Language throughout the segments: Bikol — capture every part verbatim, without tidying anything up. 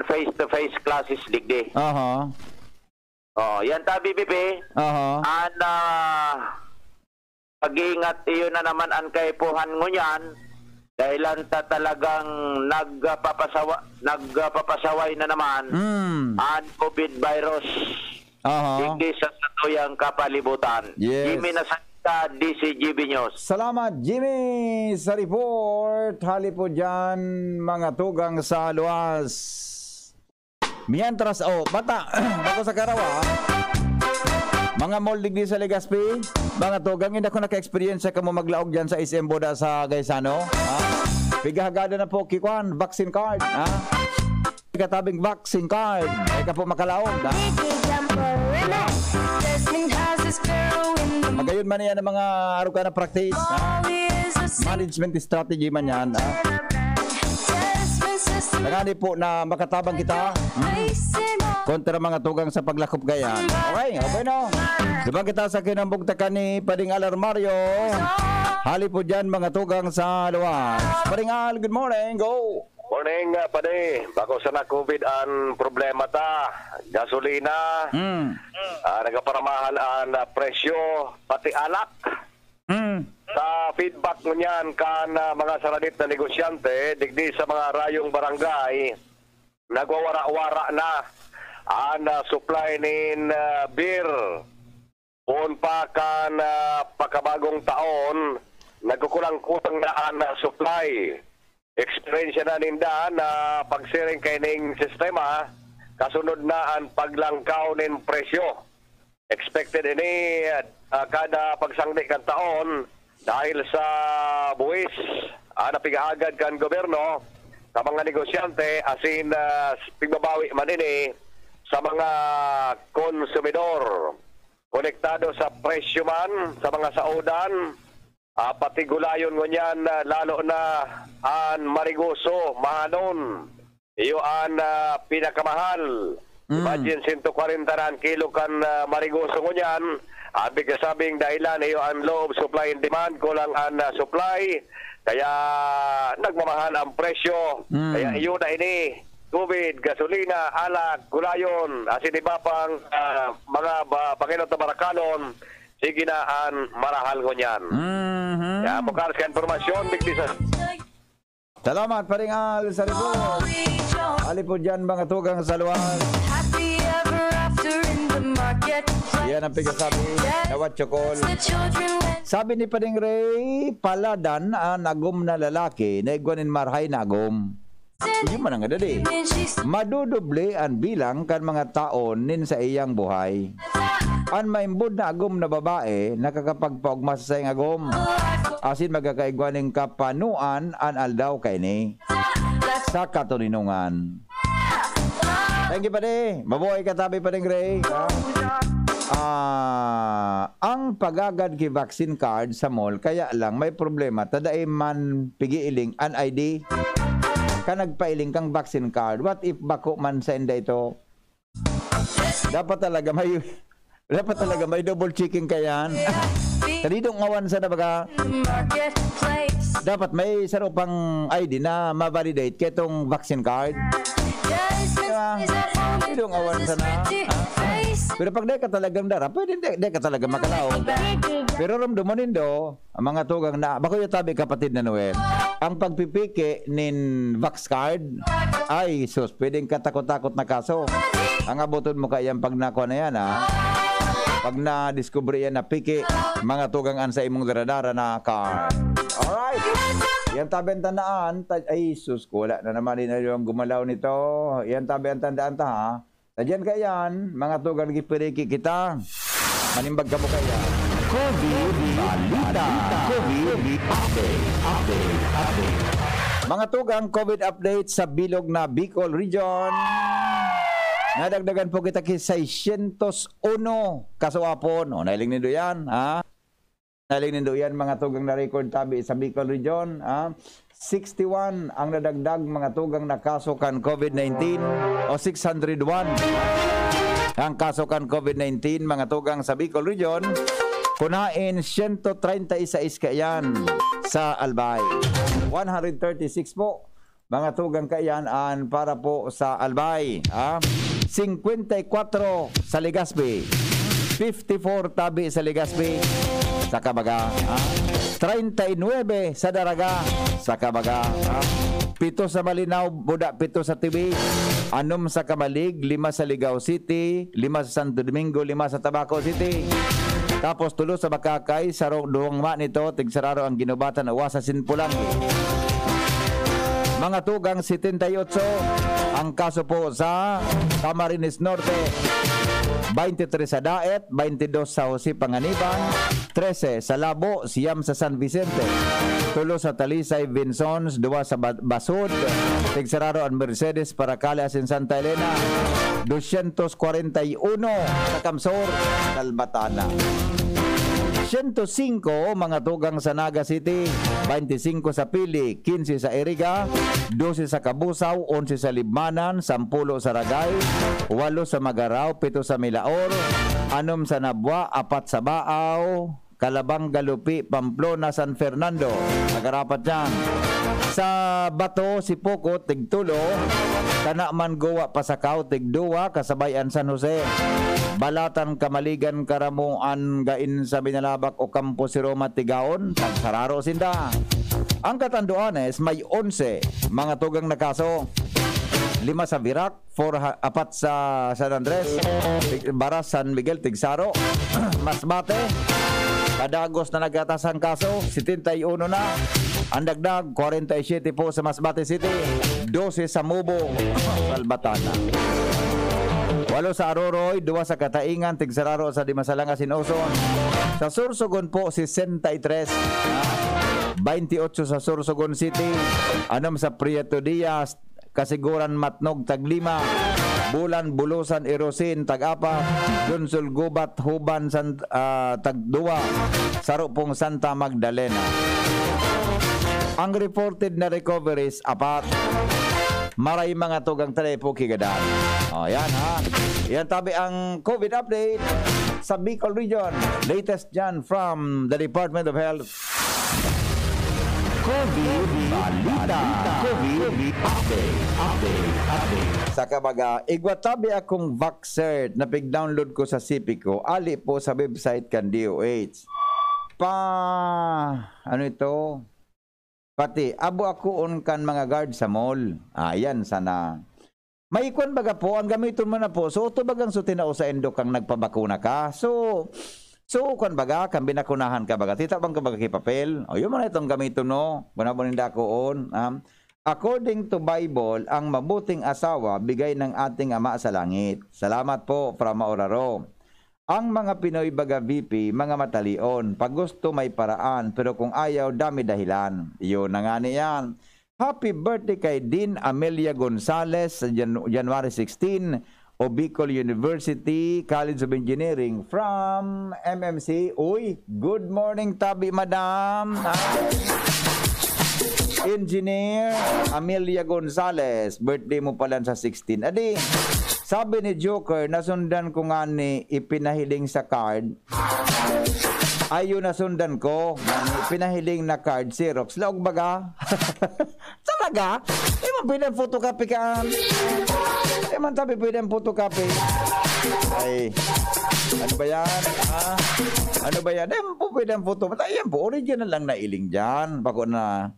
face-to-face classes digdi. Aha. Oh, yan ta, B B P. Aha. An ah, pag-iingat iyo na naman an kaipuhan ngunyan, dahilan ta talagang nagpapasawa, nagpapasaway na naman Mm. an COVID virus Aha. digdi sa satuyang kapalibutan. Yes. Jimmy Nasanta, D C G B News. Salamat, Jimmy, sa report. Hali po dyan, mga tugang sa luwas. Mientras, oh, bata, bako sa karawa, mga mall digdi sa Legazpi, mga tugang, hindi ako naka-experience kamo maglaog dyan sa S M Boda sa Gaisano. Ha? Pigahagada na po, kikwan, vaccine card. Ha? Katabing vaccine card. Ay ka po makalaog. Ha? Magayon man yan ang mga aruga na practice. Ha? Management strategy man yan. Ha? Nangani po na makatabang kita, hmm, kontra mga tugang sa paglakop gayan. Okay, okay no? Diba kita sa kinambugtakan ni Pading Alarmario? Hali po dyan mga tugang sa luwas. Pading Al, good morning. Go! Morning, ah, Padi. Bako sana COVID an problema ta. Gasolina. Hmm. Ah, nagaparamahal an ah, presyo, pati alak. Hmm. Sa feedback ngunyan kan ah, mga saradit na negosyante digdi sa mga rayong barangay, nagwawara-wara na an ah, supply nin ah, beer. Poon pa kan ah, pakabagong taon, nagkukulang-kulang na an ah, supply. Eksperyensya na ninda na pagsiring kaining sistema, kasunod na an paglangkaw nin presyo. Expected ini ah, kada pagsangdi kan taon dahil sa buwis ah, na pigahagad kan gobyerno sa mga negosyante asin ah, pigbabawi man ini sa mga konsumidor. Konektado sa presyo man sa mga saodan, ah, pati gulayon ngunyan, ah, lalo na an marigoso, mahanon. Iyo an ah, pinakamahal. Mm. Imagine, sento kwarenta na an kilo kan ah, marigoso ngunyan. Ang pigkasabing dahilan, iyo an law of supply and demand, kulang an ah, supply. Kaya nagmamahal ang presyo. Mm. Kaya iyo na ini, tubig, gasolina, alak, gulayon, asin iba pang ah, mga ba, panginot na barakanon, sige na an marahal ngunyan. Mhm. Kaya bukas ka impormasyon, digdi sa Salamat, Paring Al, sa report. Ali po dyan, mga tugang sa luwas. Happy ever after in the marketplace. Yan ang pigasabi na what you call. The children went Sabi ni Paring Ray, paladan an agom na lalaki na igwa nin marhay na agom. Iyo man ang dadi. and she's Madudoble an bilang kan mga taon nin sa iyang buhay. An maimbod na agom na babae nakakapagpaogma sa saiyang agom, asin magkakaigwa nin kapanoan an aldaw kaini sa katoninongan. Thank you, pare. Mabuhay ka, tabi, Paring Ray. Ha? Ah, ang pagagad ki vaccine card sa mall, kaya lang may problema, ta dai man pigiiling an I D. Ka nagpailing kang vaccine card, what if bako man sa inda ito? Dapat talaga may, dapat talaga may double checking ka yan. Talidong awan sa na baga, marketplace. Dapat may saro pang I D na ma-validate ketong vaccine card. Guys, Diba? is at home. Talidong awan sa na. Face. Pero pag di ka talagang dara, pwede di, di ka talaga makalaog. Pero ramdam mo nindo, ang mga tugang na, bako yung tabi, kapatid na Noel, ang pagpipiki nin vax card, ay sus, pwedeng katakot-takot na kaso. Ang abuton mo kayang pag nakuha na yan, ha? Pag na-discover yan na piki, mga tugang an sa imong daradara na card. Alright. Yan tabi ang tandaan. Ta- ay, sus ko, wala na naman din yung gumalaw nito. Yan tabi ang tandaan ta, ha? Sa diyan kaiyan, mga tugang, gipiriki kita. Manimbag kamo kaiyan. COVID Balita. COVID Update. Update. Update. Mga tugang, COVID update sa bilog na Bicol Region. Nadagdagan po kita ki seiscientos uno kasuapon. O, nailing nindo yan, ha? Nailing nindo yan, mga tugang, na record tabi sa Bicol Region, ha? Sixty-one ang nadagdag, mga tugang, na kaso kan COVID nineteen o six hundred one ang kaso kan COVID nineteen, mga tugang, sa Bicol Region. Kunain, siyento treinta y seis kaiyan sa Albay. One hundred thirty-six po Mga tugang kaiyan, an para po sa Albay, ha? Singkwenta y kwatro sa Legazpi, fifty-four tabi sa Legazpi, sa Kabaga, ha? Treinta y nuebe sa Daraga, sa Kabaga, ha? Pito sa Malinao, buda pito sa Tibi, anom sa Camalig, lima sa Ligao City, lima sa Santo Domingo, lima sa Tabaco City. Tapos tulo sa Bakakay, saro, duwang ma nito, tigsararo ang Ginubatan, uwa sa Sinpulang. Mga tugang, setenta y ocho ang kaso po sa Camarines Norte, twenty-three sa Daet, twenty-two sa Jose Panganiban, trese sa Labo, siyam sa San Vicente, tulo sa Talisay, Vinzons, duwa sa Ba-, Basud, tigsararo ang Mercedes, Paracale asin Santa Elena, dosyentos kwarenta y uno sa Kamsur, Salvatana. Siyento singko, mga tugang sa Naga City, twenty-singko sa Pili, quince sa Iriga, dose sa Cabusao, onse sa Libmanan, sampulo sa Ragay, walo sa Magarao, pito sa Milaor, anom sa Nabua, apat sa Baao, Calabanga, Lupi, Pamplona, San Fernando. Nagarapat yan. Sa Bato, Sipocot, tigtulo. Tanaman, Goa, Pasacao, tigduwa, kasabay an San Jose. Balatan, Camaligan, Caramoan, Gain sa Binalabak, Ocampo, Siroma, Tigaon, tagsararo sinda. Ang Catanduanes, may onse, mga tugang na kaso. Lima sa Virac, four ha-, apat sa San Andres, Baras, San Miguel, tigsaro, Masbate, padagos na nagkataas ang kaso, setenta y uno na. Ang dagdag, kwarenta y siyete po sa Masbate City, dose sa Mubo, Salvatana. Walo sa Aroroy, duwa sa Kataingan, tigsararo sa Dimasalangas in Oson. Sa Sorsogon po, sesenta y tres. Bainti otso sa Sorsogon City, anom sa Prieto Diaz, Kasiguran, Matnog, taglima, Bulan, Bulusan, Irosin, tag-apat, Donsol, Gubat, Huban, San-, ah, tagduwa, saro pong Santa Magdalena. Ang reported na recoveries, apat. Maray mga tugang tayo po kigadan. O, yan ha. Yan tabi ang COVID update sa Bicol Region. Latest dyan from the Department of Health. COVID Balita. COVID Update. Update. Update. Sa Kabaga, igwa tabi akong Vaxcert na pig-download ko sa C P ko, ali po sa website kan D O H. Pa, ano ito? Pati, abo akoon kan mga guard sa mall. Ayan, sana. May kwan baga po, ang gamiton mo na po. So, ito bagang so tinao sa indo kang nagpabakuna ka. So, so, kwan baga, kang binakunahan ka baga. Tita bang ka baga ki papel? O, yun mo na itong gamiton mo. Muna mo ninda akoon. Um, according to Bible, ang mabuting asawa, bigay ng ating Ama sa Langit. Salamat po, from Mauraro. Ang mga Pinoy baga V P, mga matalion. Pag gusto may paraan, pero kung ayaw, dami dahilan. Yun na nga niyan. Happy birthday kay Dean Amelia Gonzalez sa Jan-, January sixteen, o Bicol University College of Engineering from M M C. Uy, good morning, tabi, madam. Ah. Engineer Amelia Gonzalez, birthday mo pala sa sixteen. Adi, sabi ni Joker, nasundan ko nga ni ipinahiling sa card. Ayun, nasundan ko. Pinahiling na card, Xerox. Laog baga? Talaga? Di mo pwede ang photocopy ka? Di man tabi pwede ang photocopy. Ay, ano ba yan? Ah, ano ba yan? Di mo po pwede ang photo. Ayan po, original lang na iling dyan. Bako na.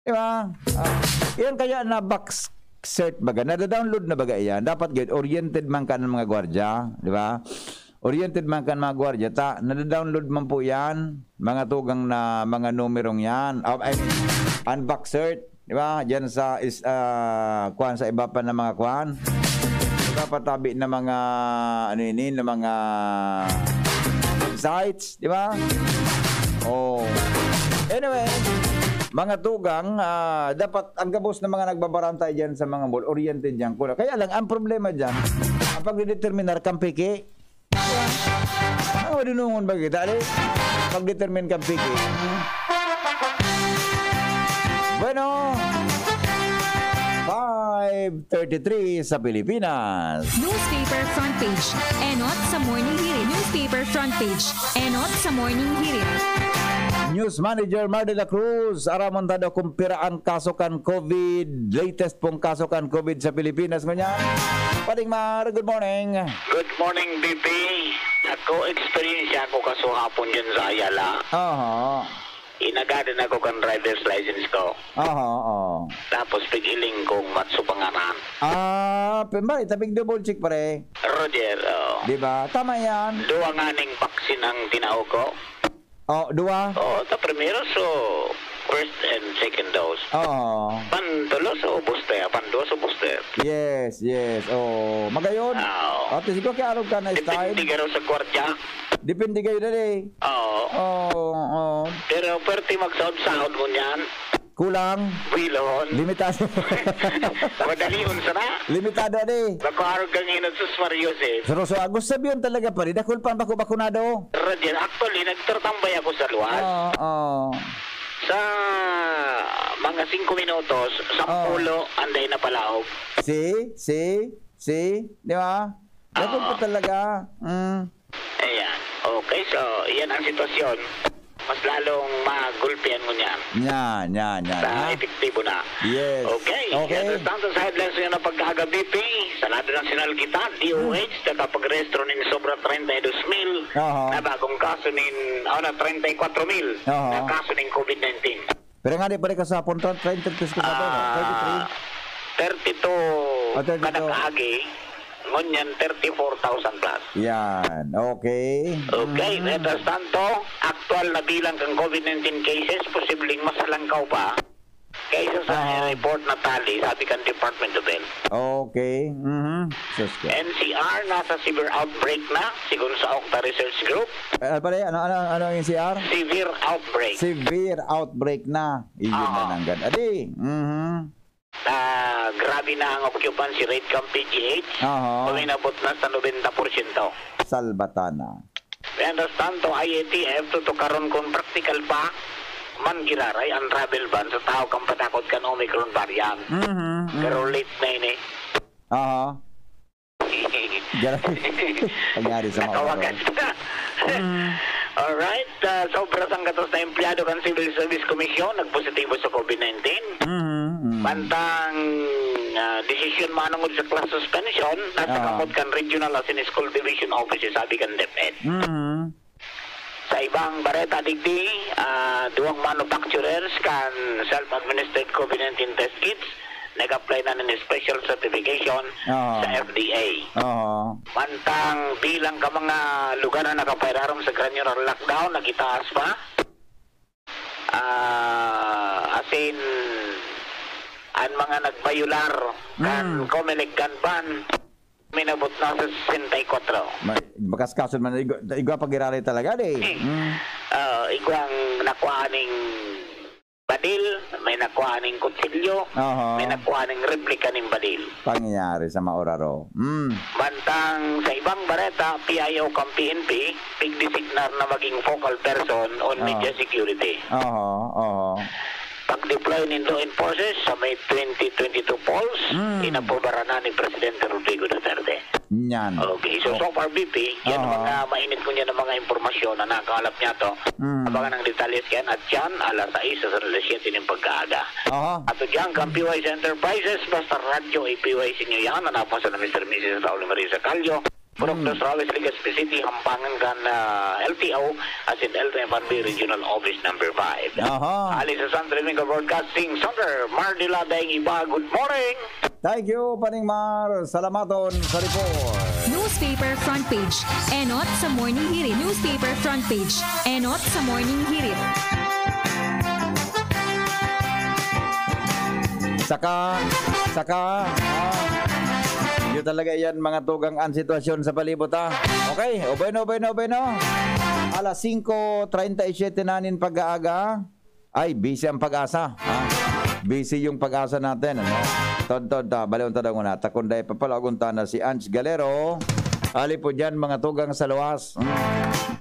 Di ba? Ah, yan kaya na Vaxcert baga. Nada-download na baga yan. Dapat gid oriented man ka ng mga gwardiya. Di ba? Oriented man ka ng mga gwardiya. Ta, nada-download man po yan. Mga tugang na mga numerong yan. Oh, I mean, ang Vaxcert. Di ba? Diyan sa is, ah, kwan, sa iba pa na mga kwan. Iba pa tabi na mga, ano yun, na mga sites. Di ba? Oh. Anyway, mga tugang, ah, dapat ang gabos na mga nagbabarantay dyan sa mga mall, oriented dyan. Kaya lang, ang problema dyan, ang pagdedeterminar kang piki, ang madunungon ba kita, ali? Pagdetermine kang piki. Bueno, five thirty-three sa Pilipinas. Newspaper front page. Enot sa Morning Hirit. Newspaper front page. Enot sa Morning Hirit. News Manager Mar de la Cruz, aramon ta daw kung pira ang kaso kan COVID, latest pong kaso kan COVID sa Pilipinas ngunyan. Pading Mar, good morning. Good morning, B P. Ako, eksperyensya ko kasuhapon dyan sa Ayala. Aha. Inagadan ako kan driver's license ko. Aha, oo. Tapos pighiling kong Matsu pangaran. Ah, pembari, tabig double check, pare. Roger, oo. Di ba? Tama yan. Duwa nganing vaccine ang tinao ko. Oh, duwa? Oh, ta primero, so, first and second dose. Oo. Pantulo, so, booster. Panduwa, so, booster. Yes, yes. Oh, magayon. Oo. Ate, siguro kaya arog ka na style. Depende ka raw sa kwartya. Depende kayo na eh. Oo. Oo, oo. Pero pwerte magsaod-saod mo niyan. Kulang. Bilon. Limitado. Madalion sana. Limitado, ade. Bako arog kang inot sus Mario, eh. Pero so, gusto sabihin talaga, pare, dakul pa ang bako-bakunado. Roger, actually, nagtatambay ako sa luwas. Oo, oo. Sa mga singko minutos, sampulo, anday na palaog. See? See? See? Di ba? Dakul Oo. pa talaga. Mm. Ayan. Okay, so, iyan ang sitwasyon. Mas lalong magulpihan mo niyan. Yan, yan, yan, Sa ha? epektibo na. Yes. Okay. Okay. Yan ang tanto sa headlines ngayon ng pagkagabi, P. Sa lado nasyonal kita, D O H, Hmm. nakapag-rehistro nin sobra treinta y dos mil Aha. na bagong kaso nin, oh, na treinta y cuatro mil Aha. na kaso nin COVID nineteen. Pero nga di pa rin kasapon, treinta y tres ka sa atin, no? Ah, Thirty-three? thirty-two Ah, thirty-two. kada kaagi, ngunyan thirty-four thousand plus. Yan, okay. Okay, Mm. mientras tanto, aktual na bilang kan COVID nineteen cases, posibleng mas halangkaw pa kaysa sa Ah. report na tali, sabi kan Department of Health. Okay, mhm. Sus ka. N C R nasa severe outbreak na, sigon sa Octa Research Group. Eh, ano pala, ano, ano, ano ang N C R? Severe outbreak. Severe outbreak na. Iyon na Oo. nanggan. Adi, mhm. Ah, grabe na ang occupancy rate kan P G H. Aha. Uminabot na sa nobenta porsyento. Salbatana. Mientras tanto, I A T F, tutukaron kun praktikal pa man giraray ang travel ban sa tao kan patakot kan Omicron variant. Mhm, mhm. Pero late na ini. Aha. Grabe. Nangyari sa mga Natawagan. Mm. Alright, ah, sobra sa gatos na empleyado kan Civil Service Commission nagpositibo sa COVID nineteen. Mhm, mhm. Mantang, ah, desisyon manungod sa class suspension, nasa Ah. kamot kan Regional asin School Division Offices, sabi kan DepEd. Mhm. Sa ibang bareta digdi, ah, duwang manufacturers kan self-administered COVID nineteen test kits nag-apply na nin special certification Oo. sa F D A. Oo. Mantang bilang ka mga lugar na nakapairarom sa granular lockdown, nagitaas pa. Ah, as in, ang mga nagbayular kan Mm. Comelec kan ban, minabot na sa sesenta y kuwatro. Ma-, bakas kaso man, igwa, igwa pag-iraray talaga, di. Hmm. Mm. Ah, igwang nakuha ning badil, may nakuha ning kutsilyo, Aha. may nakuha ning replika ning badil. Pangyayari sa mauraro. Mm. Mantang sa ibang bareta, P I O kan P N P, pigdesignar na maging focal person on Ah. media security. Aha, aha. Pag-deploy nin law enforcers sa may twenty twenty-two polls, Mm. inaprobaran na ni Presidente Rodrigo Duterte. Nyan. Okay, so, Oh. so far, B P, yan ang Aha. mga mainit ko niya ng mga impormasyon na nakakalap niya to. Mm. Abangan ang detalye sa yan at yan, alas sais sa alas siyete ng pagkaaga. Aha. At diyan, kan P Y C Enterprises, basta radyo ay P Y C niyo yan, hanapon sa na Mister Missus Raul Marisa Callo, Purok Mm. dos, Rawis, Legazpi City, hampangan kan, ah, L T O, as in L T F R B Regional Office Number five. Aha. Ali sa San Domingo Broadcasting Center, Mar de la Daing Iba, good morning! Thank you, Paning Mar. Salamaton sa report. Newspaper front page, enot sa Morning Hirit. Newspaper front page, enot sa Morning Hirit. Saka, saka, ah, yun talaga yan, mga tugang, ang sitwasyon sa palibot, ha? Okay, o bueno, o bueno, o bueno. Alas singko treinta y siete na nin pag-aaga. Ay, busy ang Pag-asa, ha? Busy yung Pag-asa natin, ano? Tod, tod, ta, baliw ta daw muna. Takon dai pa pala, agunta na si Ange Galero. Ali po dyan, mga tugang sa luwas. Hmm.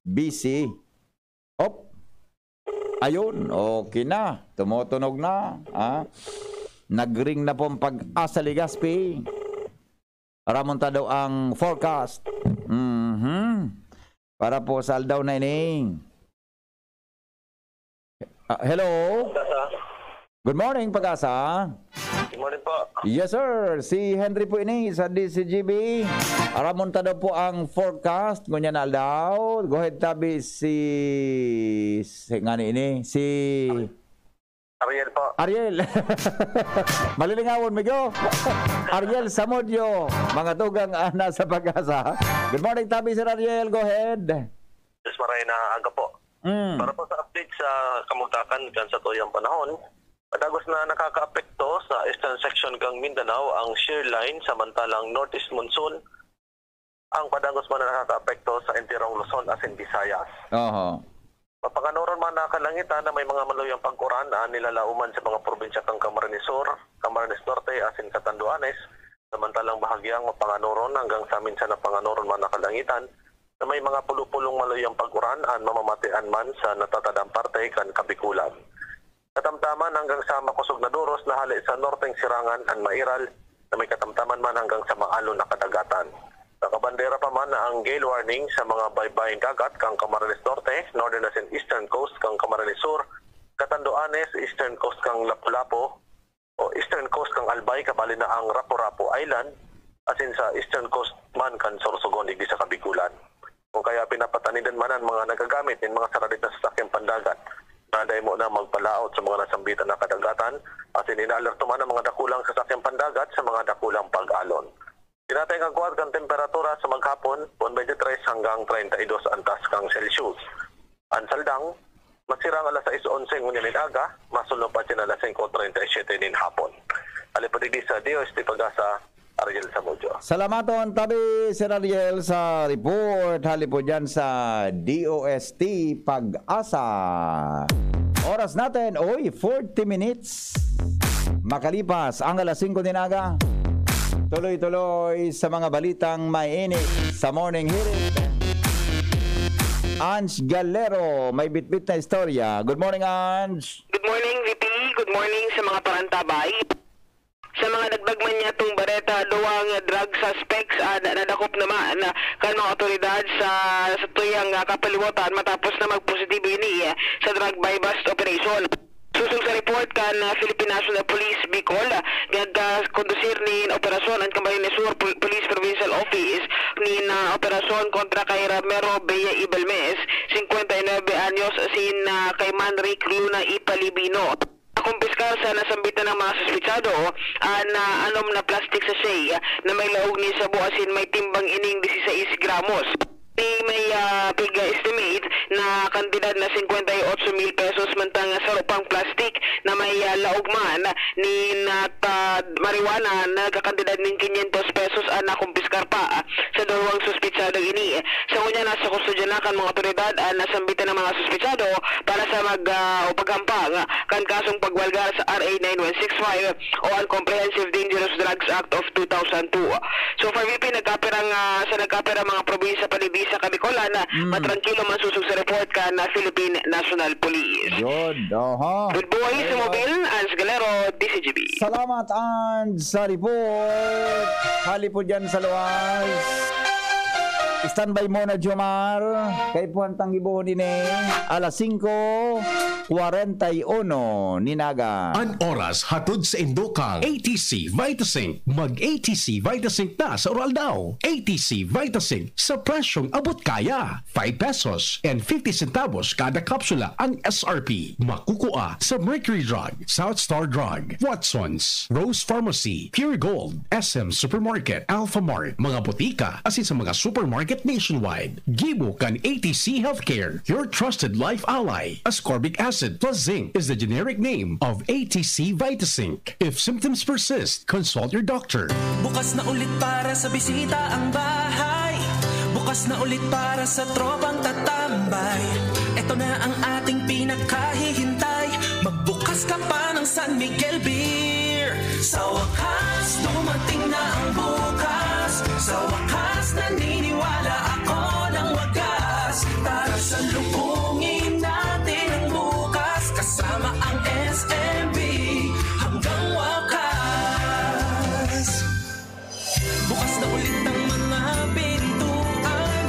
Busy. Op. Ayun, okay na. Tumutunog na, ha? Nag-ring na po ang Pag-asa Legazpi. Ramon ta daw ang forecast. Mhm. Para po sa aldaw na ini. Ah, hello? Good morning, Pag-asa. Good morning po. Yes, sir. Si Henry po ini sa D Z G B. Aramon ta daw po ang forecast ngunyan na aldaw. Go ahead, tabi si, si ngani ini, si Ariel po. Ariel. Malilingawon, migo. Ariel Samudio, mga tugang, ah, nasa Pag-asa. Good morning, tabi, Sir Ariel. Go ahead. Yes, maray na aga po. Mm. Para po sa update sa kamugtakan kan sa tuyang panahon, padagos na nakakaapekto sa eastern section kang Mindanao ang shear line, samantalang northeast monsoon ang padagos man na nakakaapekto sa enterong Luzon asin Visayas. Oho. Mapanganoron man na kalangitan na may mga maluyang pag-uran na nilalauman sa mga probinsya kan Camarines Sur, Camarines Norte asin Catanduanes, samantalang bahagyang mapanganoron hanggang sa minsan na panganoron man na kalangitan na may mga pulo-pulong maluyang pag-uran an mamamatian man sa natatadang parte kan Kabikulan. Katamtaman hanggang sa makosog na doros na hale sa norteng sirangan an mairal na may katamtaman man hanggang sa maalon na kadagatan. Nakabandera pa man na ang gale warning sa mga baybayng dagat kan Camarines Norte, northern asin eastern coast kan Camarines Sur, Catanduanes, eastern coast kan Lapu-Lapu, o eastern coast kan Albay, kabali na ang Rapu-Rapu Island, asin sa eastern coast man kan Sorsogon, digdi sa Kabikulan. Kung kaya pinapatanidan man an mga nagagamit nin mga saradit na sasakyang pandagat na dai mo na magpalaot sa mga nasambitan na kadagatan, asin inaalerto man ang mga dakulang sasakyang pandagat sa mga dakulang pag-alon. Tinatay ang agwat kan temperatura sa maghapon, poon twenty-three hanggang treinta y dos antas kan Celsius. An saldang, masirang alas sais onse ngunyan nin aga, masulnop pa siya alas singko treinta y siete nin hapon. Hali po digdi sa D O S T Pag-asa, Ariel Samudio. Salamaton, tabi, Sir Ariel, sa report. Hali po dyan sa D O S T Pag-asa. Oras natin, oy, forty minutes makalipas ang alas singko nin aga. Tuloy-tuloy sa mga balitang mainit sa Morning Hirit. Ange Galero, may bitbit na istorya. Good morning, Ange. Good morning, V P. Good morning sa mga parantabay. Sa mga dagdag man niyatong bareta, duwang drug suspects an nadakop naman kan mga awtoridad sa, sa tuyang, ah, kapalibutan matapos na magpositibo ini, ah, sa drug buy-bust operation. Sosog sa report kan, ah, Philippine National Police Bicol, ah, nagkondusir nin operasyon an Camarines Sur Pol-, Police Provincial Office nin, ah, operasyon kontra kay Ramiro Bea Ibalmes, singkwenta y nuebe anyos, asin, ah, kay Manric Luna Ipalibino. Nakumpiskar sa nasambitan na mga suspetsado an, ah, anom na plastic sachet na may laog nin sabo asin may timbang ining dieciséis gramos. May, may, ah, pig-estimate na kantidad na singkwenta y otso mil pesos, mantang saro pang plastic na may, ah, laog man nin, ah, ta-, marijuana na nagkakantidad nin quinientos pesos an nakumpiskar pa sa duwang suspetsadong ini. Sa ngunyan, nasa kustodya na kan mga awtoridad an nasambitan na mga suspetsado para sa mag-, ah, o paghampang kan kasong pagwalgar sa R A nine one six five o an Comprehensive Dangerous Drugs Act of two thousand two. So far, V P, nagkapirang, ah, sa nagkapirang mga probinsya padigdi sa Kabikolan na Mm. matrangkilo man, sosog sa report kan, ah, Philippine National Police. Yun, aha. Good boy sa Ayun. Mobil, Ange Galero, D Z G B. Salamat, Ange, sa report. Hali po dyan sa luwas. Standby muna, Jomar. Kaipuhan tang gibohon ini. Alas singko kwarenta y uno nin aga. An oras hatod sa indo kan A T C Vitazinc. Mag A T C Vitazinc na sa Uraldaw. A T C Vitazinc sa presyong abot kaya. Five pesos and fifty centavos kada kapsula ang S R P. Makukua sa Mercury Drug, South Star Drug, Watson's, Rose Pharmacy, Pure Gold, S M Supermarket, Alpha Mart, mga botika, asin sa mga supermarket nationwide. Gibo kan A T C Healthcare, your trusted life ally. Ascorbic acid plus zinc is the generic name of A T C Vitazinc. If symptoms persist, consult your doctor. Bukas na ulit para sa bisita ang bahay. Bukas na ulit para sa tropang tatambay. Ito na ang ating pinaghihintay. Magbukas ka pa ng San Miguel Beer. Sa wakas, dumating na ang bukas. Sa wakas, naniniwala ako ng wagas. Tara, salubungin natin ang bukas. Kasama ang S M B hanggang wakas. Bukas na ulit ang mga pintuan.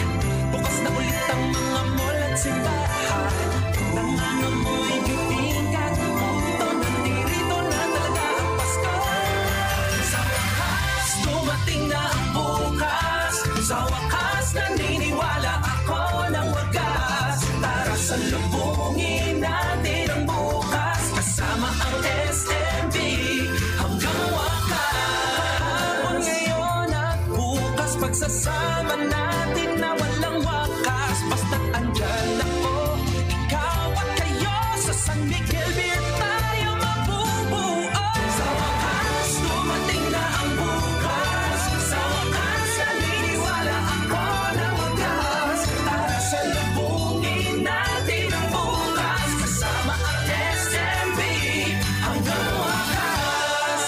Bukas na ulit ang mga mall at simbahan. Nangangamoy gipin Sasama natin na walang wakas. Basta't andyan ako, ikaw at kayo. Sa San Miguel Beer tayo mabubuo. Sa wakas, dumating na ang bukas. Sa wakas, naniniwala ako na wakas. Tara, salubungin natin ang bukas. Kasama ang S M B hanggang wakas.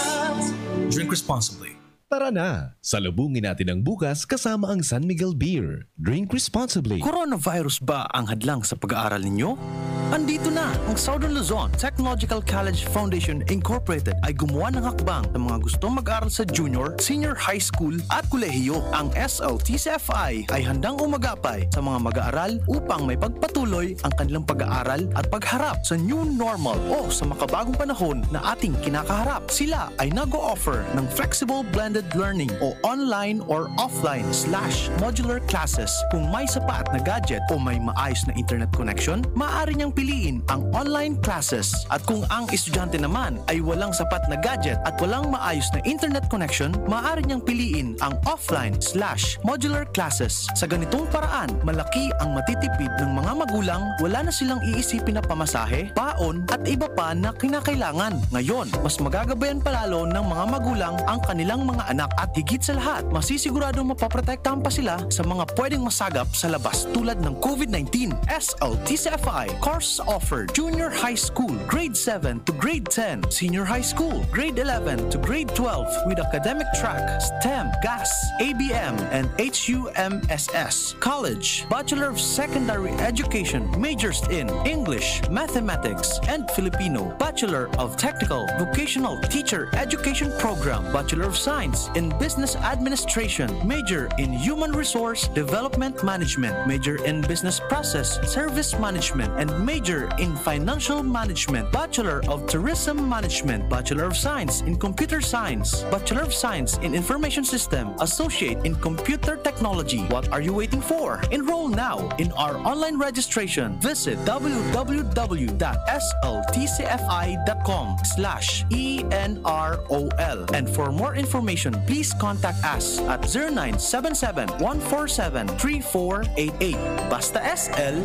Drink responsibly. Tara na! Salubungin natin ang bukas kasama ang San Miguel Beer. Drink responsibly. Coronavirus ba ang hadlang sa pag-aaral ninyo? Andito na ang Southern Luzon Technological College Foundation Incorporated ay gumawa ng hakbang sa mga gustong mag-aral sa junior, senior high school at kolehiyo. Ang S L T C F I ay handang umagapay sa mga mag-aaral upang may pagpatuloy ang kanilang pag-aaral at pagharap sa new normal o sa makabagong panahon na ating kinakaharap. Sila ay nag-o-offer ng flexible blended learning o online or offline slash modular classes. Kung may sapat na gadget o may maayos na internet connection, maaari niyang piliin ang online classes. At kung ang estudyante naman ay walang sapat na gadget at walang maayos na internet connection, maaari niyang piliin ang offline slash modular classes. Sa ganitong paraan, malaki ang matitipid ng mga magulang, wala na silang iisipin na pamasahe, baon, at iba pa na kinakailangan. Ngayon, mas magagabayan pa lalo ng mga magulang ang kanilang mga anak at higit sa lahat, masisiguradong mapoprotektahan pa sila sa mga pwedeng masagap sa labas tulad ng COVID nineteen. S L T C F I course offered: Junior High School, Grade seven to Grade ten, Senior High School, Grade eleven to Grade twelve, with academic track, STEM, GAS, A B M, and H U M S S. College, Bachelor of Secondary Education, majors in English, Mathematics, and Filipino, Bachelor of Technical Vocational Teacher Education Program, Bachelor of Science in Business Administration, major in Human Resource Development Management, major in Business Process Service Management, and major in Financial Management, Bachelor of Tourism Management, Bachelor of Science in Computer Science, Bachelor of Science in Information System, Associate in Computer Technology. What are you waiting for? Enroll now in our online registration. Visit w w w dot s l t c f i dot com slash e n r o l. And for more information, please contact us at zero nine seven seven, one four seven, three four eight eight. Basta S L,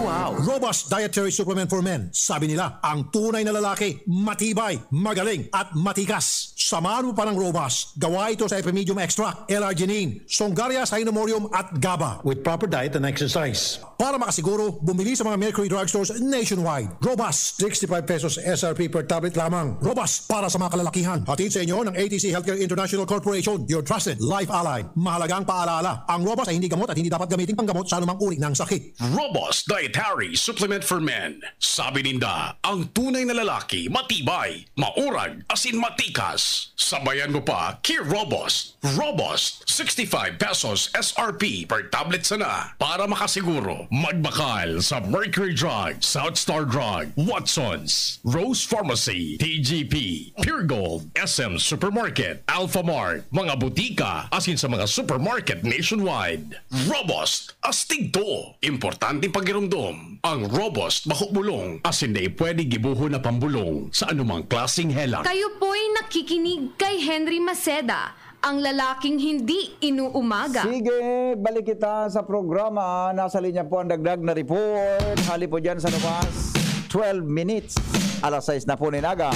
wow! Robust Dietary Supplement for Men. Sabi nila, ang tunay na lalaki, matibay, magaling, at matikas. Samahan mo pa ng Robust. Gawa ito sa Epimedium Extract, L-arginine, Songaria, Cynomorium, at GABA. With proper diet and exercise. Para makasiguro, bumili sa mga Mercury Drugstores nationwide. Robust, sixty-five pesos S R P per tablet lamang. Robust para sa mga kalalakihan. Hatid sa inyo ng A T C Healthcare International Corporation, your trusted life ally. Mahalagang paalala, ang Robust ay hindi gamot at hindi dapat gamitin panggamot sa anumang uri ng sakit. Robust Dietary Supplement for Men. Sabi ninda, ang tunay na lalaki, matibay, maurag, asin matikas. Sabayan mo pa, ki Robust. Robust, sixty-five pesos S R P per tablet sana. Para makasiguro, magbakal sa Mercury Drug, South Star Drug, Watsons, Rose Pharmacy, T G P, Pure Gold, S M Supermarket, Alphamart, mga butika, asin sa mga supermarket nationwide. Robust, astig to. Importanteng pagiromdom, ang Robust bako bulong, asin dai pwede gibohon na pambulong sa anumang klaseng helang. Kayo po'y nakikinig kay Henry Maceda, ang lalaking hindi inuumaga. Sige, balik kita sa programa. Nasa linya po ang dagdag na report. Hali po dyan sa Lumas, twelve minutes. Alas sais na po nin aga.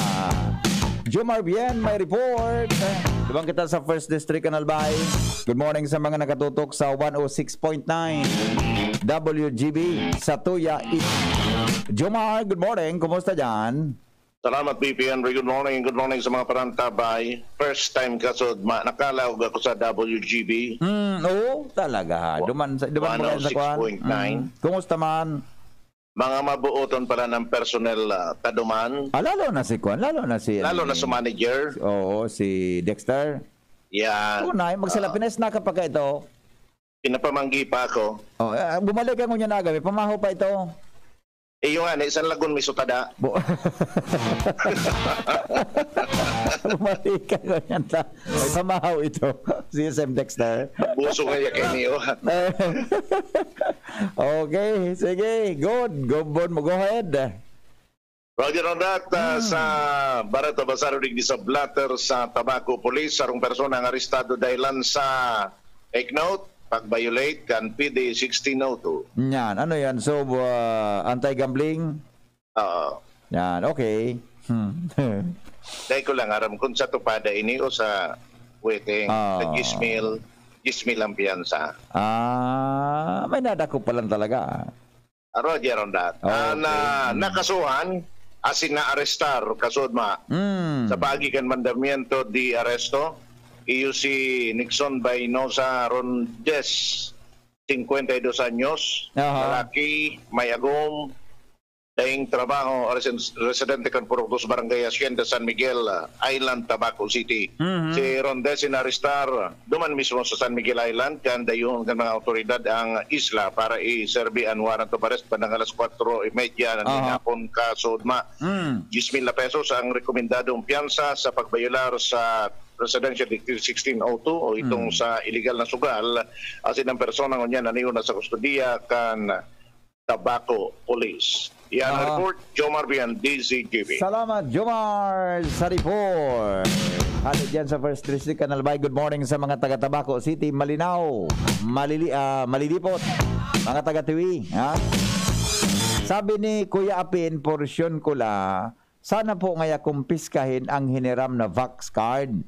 Jomar Bien, may report. Dumang kita sa First District, Albay. Good morning sa mga nakatutok sa one oh six point nine W G B sa Tuya. It- Jomar, good morning. Kumusta dyan? Salamat, B P Henry. Good morning. Good morning sa mga parantabay. First time kasod, ma- nakalaog ako sa W G B. Hmm, oo, talaga ha. Wa- Duman sa, duman mo sa kwan? one oh six point nine. Hmm. Kumusta man? Mga mabuoton pala ng personnel, ah, taduman. Ah, lalo na si kwan, lalo na si, Lalo na si manager. Oo, si Dexter. Yan. Oo na, magsalapi na, snack ka pa ka ito. Pinapamanggi pa ako. Oh, ah, bumalik ka ngunyan aga, may pamahaw pa ito. Eh, yung nga, isang lagon may sutada. Bo- Bumalik ka ngunyan ta. May pamahaw ito. Si S M Dexter. Buso nga yan, Kenny, oh. Okay, sige. Good. Go, Bon, mo. Go ahead. Roger on that, ah, Hmm. sa Barrio Tabasario, digdi sa blotter sa Tabaco Police, sarong persona ang arestado dahilan sa Take note, pag-violate kan P D sixteen oh two. Yan. Ano yan? So, ah, anti-gambling? Oo. Yan. Okay. Hmm. Dahil ko lang aram kung sa tupada ini o sa waiting, sa Ah. diyes mil, diyes mil ang piyansa. Ah, may nadako pa lang talaga. Roger on that. Okay. Ah, na, nakasuhan, asin na-arestar, kasudma. Mm. Sa paagi kan mandamiento de aresto, iyo si Nixon Bainosa Rondes, cincuenta y dos anyos, Aha. lalaki, may agom, daing trabaho, resen-, residente kan Purok dos, Barangay Hacienda, San Miguel, ah, Island, Tabaco City. Mhm. Si Rondes inarestar duman mismo sa San Miguel Island, kan dayuhon kan mga awtoridad ang isla para iserbi an warrant of arrest bandang alas kwatro y media ng Aha. hinapon, kasudma. Mm. Diyes mil na pesos ang rekomendadong piyansa sa pagbayolar sa Presidential Decree sixteen oh two o itong Mm. sa iligal na sugal, asin ang persona ngunyan na naiuna sa kustodiya kan Tabaco Police. Yan ang Aha. report, Jomar Bian, D Z G B. Salamat, Jomar, sa report. Hali dyan sa First District, Canal Bay. Good morning sa mga taga Tabaco City, Malinao, Malili-, ah, Malilipot, mga taga Tiwi, ha? Sabi ni Kuya Apin, porsyon ko la, sana po ngaya kumpiskahin ang hiniram na Vax card.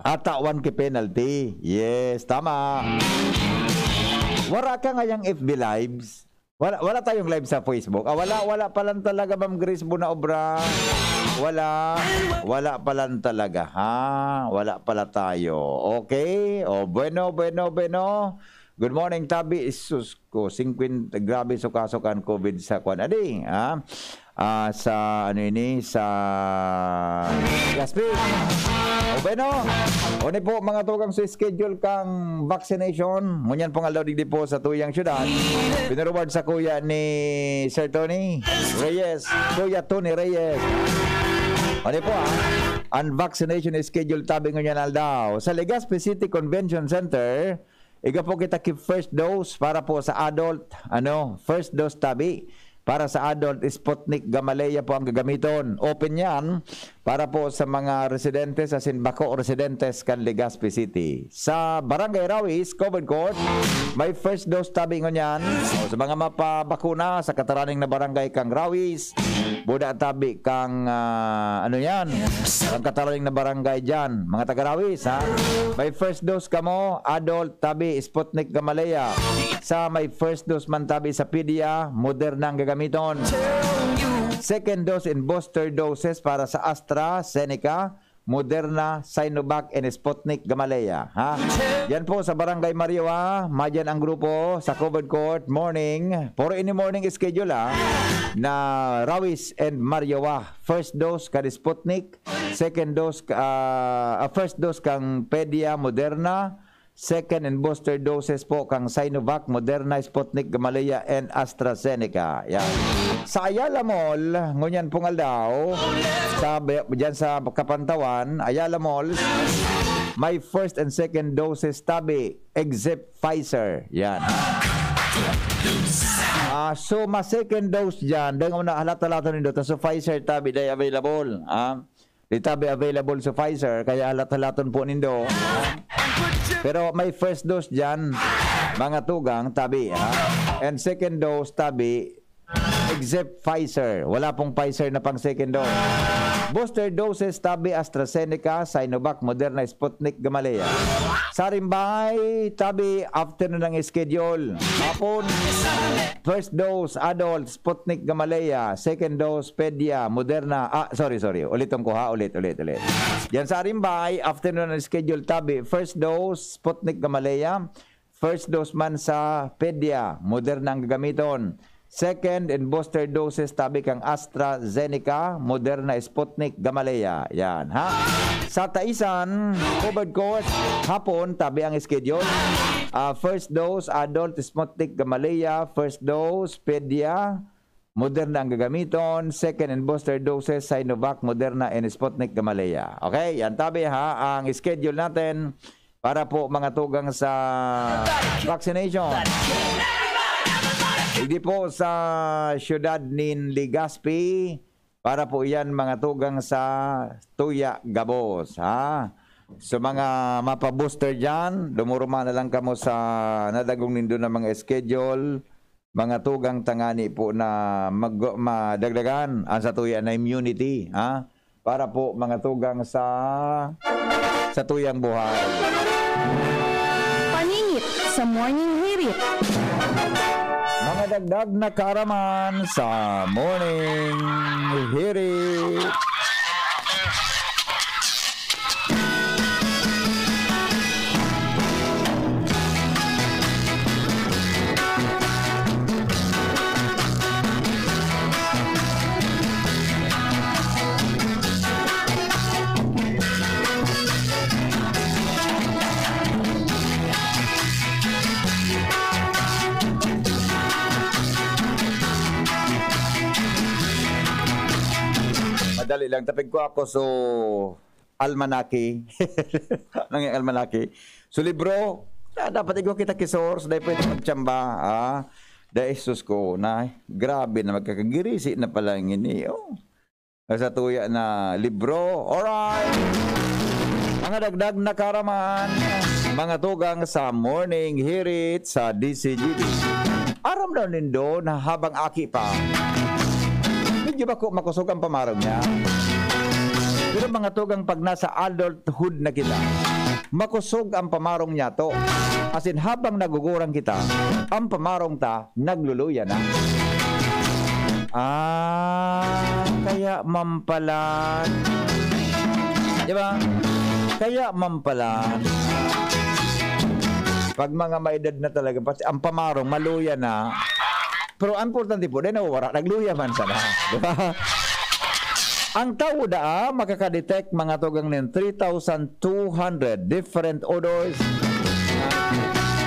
At tawan ki penalty. Yes, tama. Wala ka ngayang F B Lives? Wala, wala tayong live sa Facebook. Ah, wala, wala pa lang talaga, Ma'am Grace Bunaobra. Wala, wala pa lang talaga, ha? Wala pala tayo. Okay? O, bueno, bueno, bueno. Good morning, Tabi. Isus ko, singkwenta, grabe, suka-suka an COVID sa kwan. Adi, ha? Ah, sa, ano ini, sa Gaspi. O, bueno. O, ni po, mga tugang, sa schedule kang vaccination. Ngunyan pong aldaw, digdi po sa tuyang syudad. Pinareward sa kuya ni Sir Tony Reyes. Kuya Tony Reyes. O, ni po, ah. Ang vaccination schedule, Tabi, ngunyan aldaw. Sa Legazpi City Convention Center, iga po kita ki first dose para po sa adult, ano, first dose, Tabi. Para sa adult, Sputnik Gamaleya po ang gagamiton. Open yan para po sa mga residentes asin bako residentes kan Legazpi City. Sa Barangay Rawis, Covered Court, may first dose, Tabi, ngunyan. O, sa mga mapabakuna sa kataraning na barangay kang Rawis, Buda, Tabi, kang, ah, ano yan? Ang kataraning na barangay dyan. Mga taga Rawis, ha? May first dose kamo, adult, Tabi, Sputnik Gamaleya. Sa may first dose man, Tabi, sa Pedia, Moderna ang gagamiton. Second dose and booster doses para sa AstraZeneca, Moderna, Sinovac, and Sputnik Gamaleya, ha? Yan po sa Barangay Marioa, madyan ang grupo sa Covered Court, morning. Puro ini morning schedule, ha? Na Rawis and Marioa. First dose kan Sputnik, second dose, ah, ah, first dose kang Pedia, Moderna, second and booster doses po kang Sinovac, Moderna, Sputnik, Gamaleya, and AstraZeneca. Yan. Sa Ayala Mall, ngunyan pong aldaw, sa, dyan sa Kapantawan, Ayala Mall, may first and second doses, Tabi, except Pfizer. Yan. Ah, so, ma-second dose dyan, dahil nga na halat-halaton nindo, ta so Pfizer, Tabi, dahil available. Ah, Di, Tabi, available sa Pfizer, kaya halat-halaton po nindo. Pero may first dose dyan, mga tugang, Tabi, ha? And second dose, Tabi, except Pfizer. Wala pong Pfizer na pang second dose. Booster doses, Tabi, AstraZeneca, Sinovac, Moderna, Sputnik, Gamaleya. Sa Rimbay, Tabi, afternoon ang schedule. Hapon, first dose, adult, Sputnik, Gamaleya. Second dose, Pedia, Moderna. Ah, sorry, sorry. Uliton ko, ha. Ulit, ulit, ulit. Yan sa Arimbay, afternoon ang schedule, Tabi. First dose, Sputnik, Gamaleya. First dose man sa Pedia, Moderna ang gagamiton. Second and booster doses, Tabi, kang AstraZeneca, Moderna, Sputnik, Gamaleya. Yan, ha? Sa Taisan, Covered Court, hapon, Tabi, ang schedule. Ah, first dose, adult, Sputnik, Gamaleya. First dose, Pedia, Moderna ang gagamiton. Second and booster doses, Sinovac, Moderna, and Sputnik, Gamaleya. Okay, yan, Tabi, ha, ang schedule natin para po, mga tugang, sa vaccination. Hindi po sa siyudad nin Legazpi, para po yan, mga tugang, sa Tuya Gabos, ha? So, mga mapa-booster diyan, dumuruma na lang kamo sa nadagong nindo na mga schedule. Mga tugang tangani po na mag-, madagdagan ang satuya na immunity, ha? Para po mga tugang sa satuyang buhay. Paningit sa Morning Hirit. Mga dagdag na kaaraman sa Morning Hirit. Madali lang, tapig ko ako, so, almanaki. Nang almanaki. So, libro, ah, dapat igwa kita ki source, dahil pwede magtsamba, ah. Dahil, sus ko, na, grabe na, magkakagirisi na pala ang ini, oh. Sa tuya na libro. Alright! Mga dagdag na karaman, mga tugang sa Morning Hirit sa D C G D. Aram daw nindo na habang aki pa, medyo bako makosog ang pamarong niya. Pero mga tugang, pag nasa adulthood na kita, makosog ang pamarong niya to. As in, habang nagugurang kita, ang pamarong ta, nagluluya na. Ah, kaya man pala. Di ba? Kaya man pala. Pag mga maedad na talaga, pati ang pamarong, maluya na. Pero ang importante po, di nawawara, nagluya man sana. Di ba? Ang tawo daa, makakadetect mga tugang nin three thousand two hundred different odors.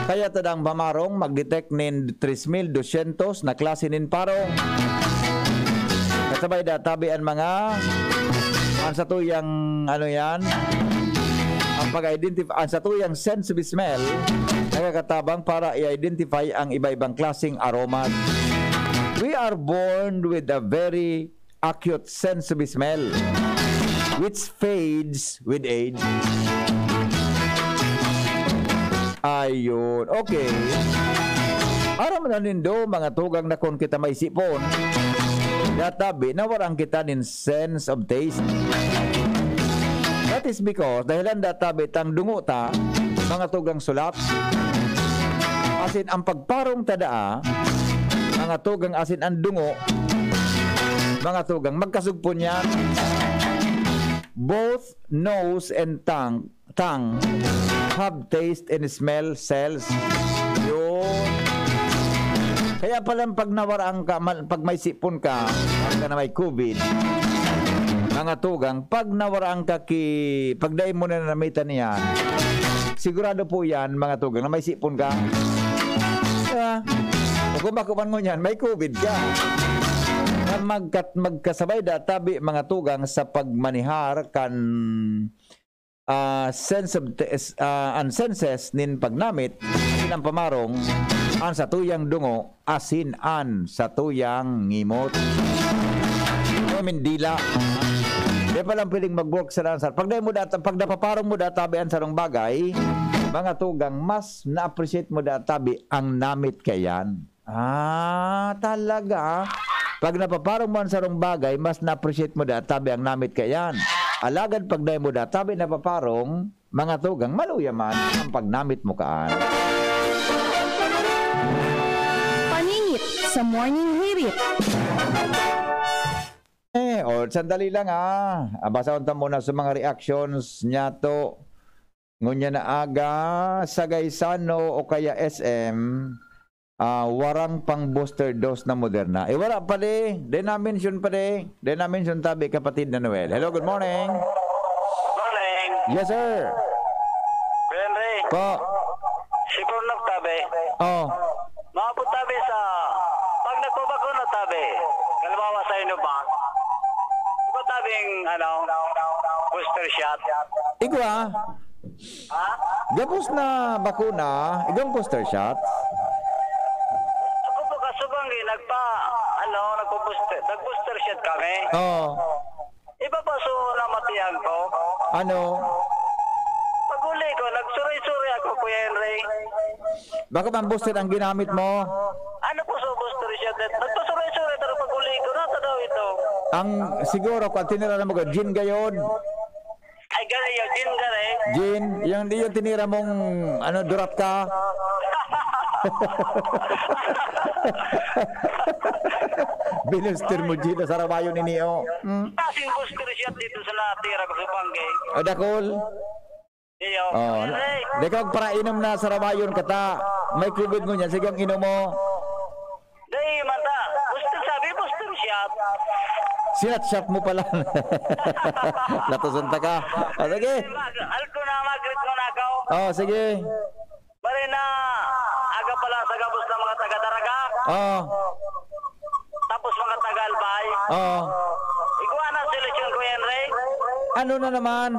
Kaya tadang pamarong mag-detect nin tres mil dosyentos na klase nin parong. Kasabay da tabi an mga, ang satuyang, ano yan, ang pag-identify, ang satuyang sense of smell, nakakatabang para i-identify ang iba-ibang klaseng aromas. We are born with a very acute sense of smell, which fades with age. Ayun. Okay. Aram na nindo, mga tugang, na kun kita may sipon, databi, nawaran kita nin sense of taste. That is because, dahilan databi tang dungo ta, mga tugang, sulat. Asin ang pagparong ta daa, mga tugang, asin ang dungo, mga tugang, magkasugpon yan. Both nose and tongue, tongue have taste and smell cells. Yun. Kaya pala pag nawaraan ka, mal-, pag may sipon ka, ka na may covid, mga tugang, pag nawaraan ka ki, pag dai mo na namitan niyan, sigurado po yan, mga tugang, na may sipon ka. Diba? O kung bako man ngunyan, may covid ka. Na magkat-, magkasabay da tabi, mga tugang, sa pagmanihar kan, ah, sense of tes-, ah, an senses nin pagnamit, asin an pamarong, an satuyang dungo, asin an satuyang ngimot. I mean, dila. Di pa lang pwedeng mag-work sa dansar. Pag dai mo data-, pag napaparong mo databi an sarong bagay, mga tugang, mas na-appreciate mo databi ang namit kaiyan. Ah, talaga? Pag napaparong mo an sarong bagay, mas na-appreciate mo databi ang namit kaiyan. Alagad pag dai mo databi napaparong, mga tugang, maluya man ang pagnamit mo kaan. Paningit sa Morning Hirit. Eh, o, sandali lang, ah. Ah, basahon ta muna sa mga reactions niya to. Ngunyan na aga, sa Gaisano o kaya S M, ah, warang pang booster dose na Moderna. Eh, wala pa di. Di na-mention pa di. Di na-mention tabi, kapatid na Noel. Hello, good morning. Morning. Yes, sir. Kuya Henry. Po. Si Bruno tabi. Oh. Maabot tabi sa, pag nagpabakuna tabi, halimbawa sa Sinovac, iba tabing, ano, booster shot. Igwa, Ha? Gabos na bakuna, igwang booster shot? Ako po, kaso bang, eh, nagpa, ano, nagpo-booster, nag-booster shot kami. Oo. Iba pa so namatian ko. Ano? Suray-suray ako, Kuya Henry. Baka man booster ang ginamit mo? Ano po sa booster shot? Nagpasuray-suray, pero pag-uli ko, nasa daw ito? Ang siguro, kung tinira mo, gin gayod. Ay, gari yun. Gin, gari. Gin, yung, yung tinira mong, ano, durat ka. Binuster mo, gin, sa rabayo ni Neo. Hmm. Kasing booster shot dito sa natira ko sa Bangkay. O, dakol. Iyo. Oh, Ay, di ka magparainom na sa rabayon ka ta. May covid ngunyan, sige ang inom mo. Dai man ta. Booster sabi, booster shot. Sinat shot mo pala. Latosan ta ka. Ah, sige. Alko na, magrit mo na ako. Oh, sige. Pare na, aga pa lang sa gabos ng mga taga-Daraga. Oh. Tapos mga taga-Albay. Oh. Igwa na ang solusyon, Kuya Henry. Ano na naman?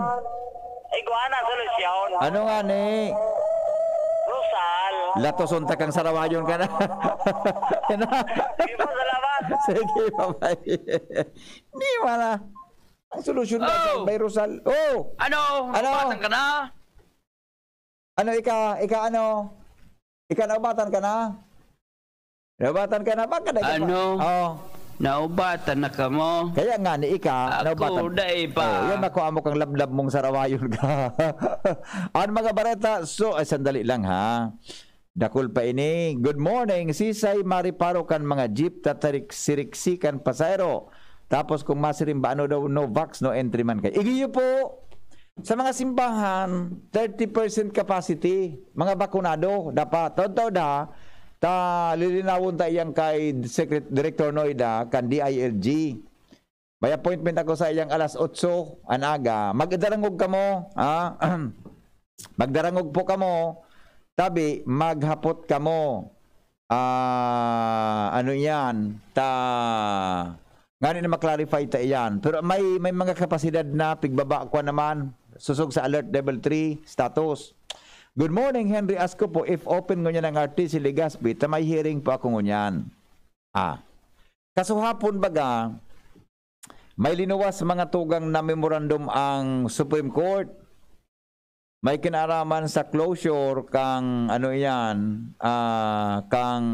Igwa na ang solusyon. Ano nga ni? Rosal. Latoson ta kang sarawayon ka na. Ano? Sige po, salamat. Sige, bye-bye. Di wala. Ang solusyon na Oh! May Rosal. Oh! Ano? Ano? Naubatan ka na? Ano, ika, ika ano? Ika, naubatan ka na? Naubatan ka na? Baka na ka pa. Ano? Oh. Naubatan na kamo? Kaya nga ni ika, Ako, naubatan. Dai pa. Oh, yan, nakuha mo kang lablab mong sarawayon ka. Ang mga bareta, so, ay, sandali lang, ha. Dakul pa ini. Good morning. Sisay mariparo kan mga jeep, tatarik-, siriksikan pasahero. Tapos kung masiring ba, ano daw, no vax, no entry man kay. Igiyo po, sa mga simbahan, thirty percent capacity, mga bakunado, dapat. Taod-taod ha, ta lilinawon ta iyang kay Secret-, Director Noida, kan D I L G. May appointment ako sa iyang alas otso an aga. Magdarangog kamo, ha? Magdarangog po kamo, tabi, maghapot kamo. Ah, ano iyan? Ta, ngani na ma-clarify ta iyan. Pero may, may mga kapasidad na pigbaba ko naman. Susog sa alert level three status. Good morning, Henry. Ask ko po if open ngunyan ang R T C Legazpi, ta may hearing po ako ngunyan. Ah. Kasuhapon baga, may linuwas mga tugang na memorandum ang Supreme Court. May kinaraman sa closure kang, ano iyan, ah, kang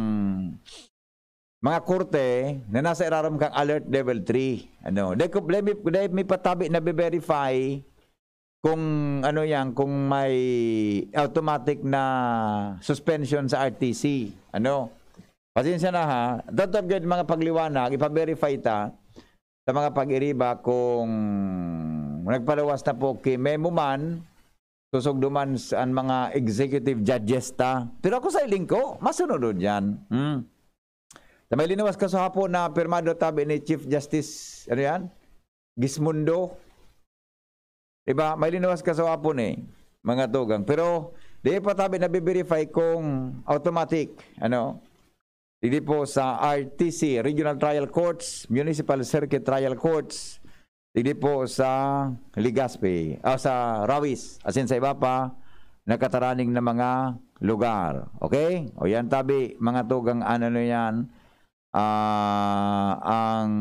mga korte na nasa irarom kang Alert Level three. Ano, dai ko, dai mi, dai mi patabi na be-verify kung ano yan, kung may automatic na suspension sa R T C. Ano? Pasensya na ha. Totoo gid mga pagliwanag, ipa-verify ta sa mga pag-iriba kung nagpaluwas na po ki memo man, susugdo man sa an mga executive judges ta. Pero ako sa iling ko, masunod yan. Hmm. Sa may linuwas kaso hapon na pirmado tabi ni Chief Justice, ano yan? Gismundo. Diba? May linuwas kaso hapon eh, mga tugang. Pero, di pa tabi na-verify kung automatic, ano? Digdi po sa R T C, Regional Trial Courts, Municipal Circuit Trial Courts, digdi po sa Legazpi, ah, sa Rawis, asin sa iba pa, nakataraning na mga lugar. Okay? O yan, tabi, mga tugang, ano na yan, ah, ang,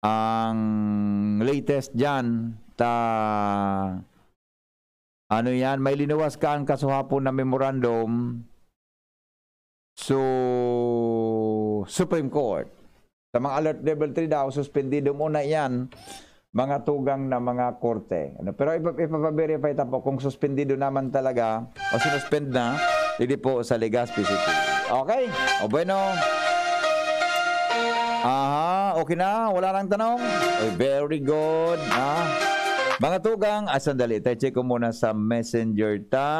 ang latest dyan, ta, ano yan, may linuwas ka ang kasuhapon na memorandum, so, Supreme Court. Sa mga alert level three daw, suspendido muna yan, mga tugang na mga korte. Ano, pero ipa-, ipapaverify ta po kung suspendido naman talaga o sinuspend na, hindi po sa Legazpi City. Okay? O bueno. Aha, okay na? Wala nang tanong? Oy, very good. Ha? Mga tugang, ah, sandali. Tayo check ko muna sa messenger ta.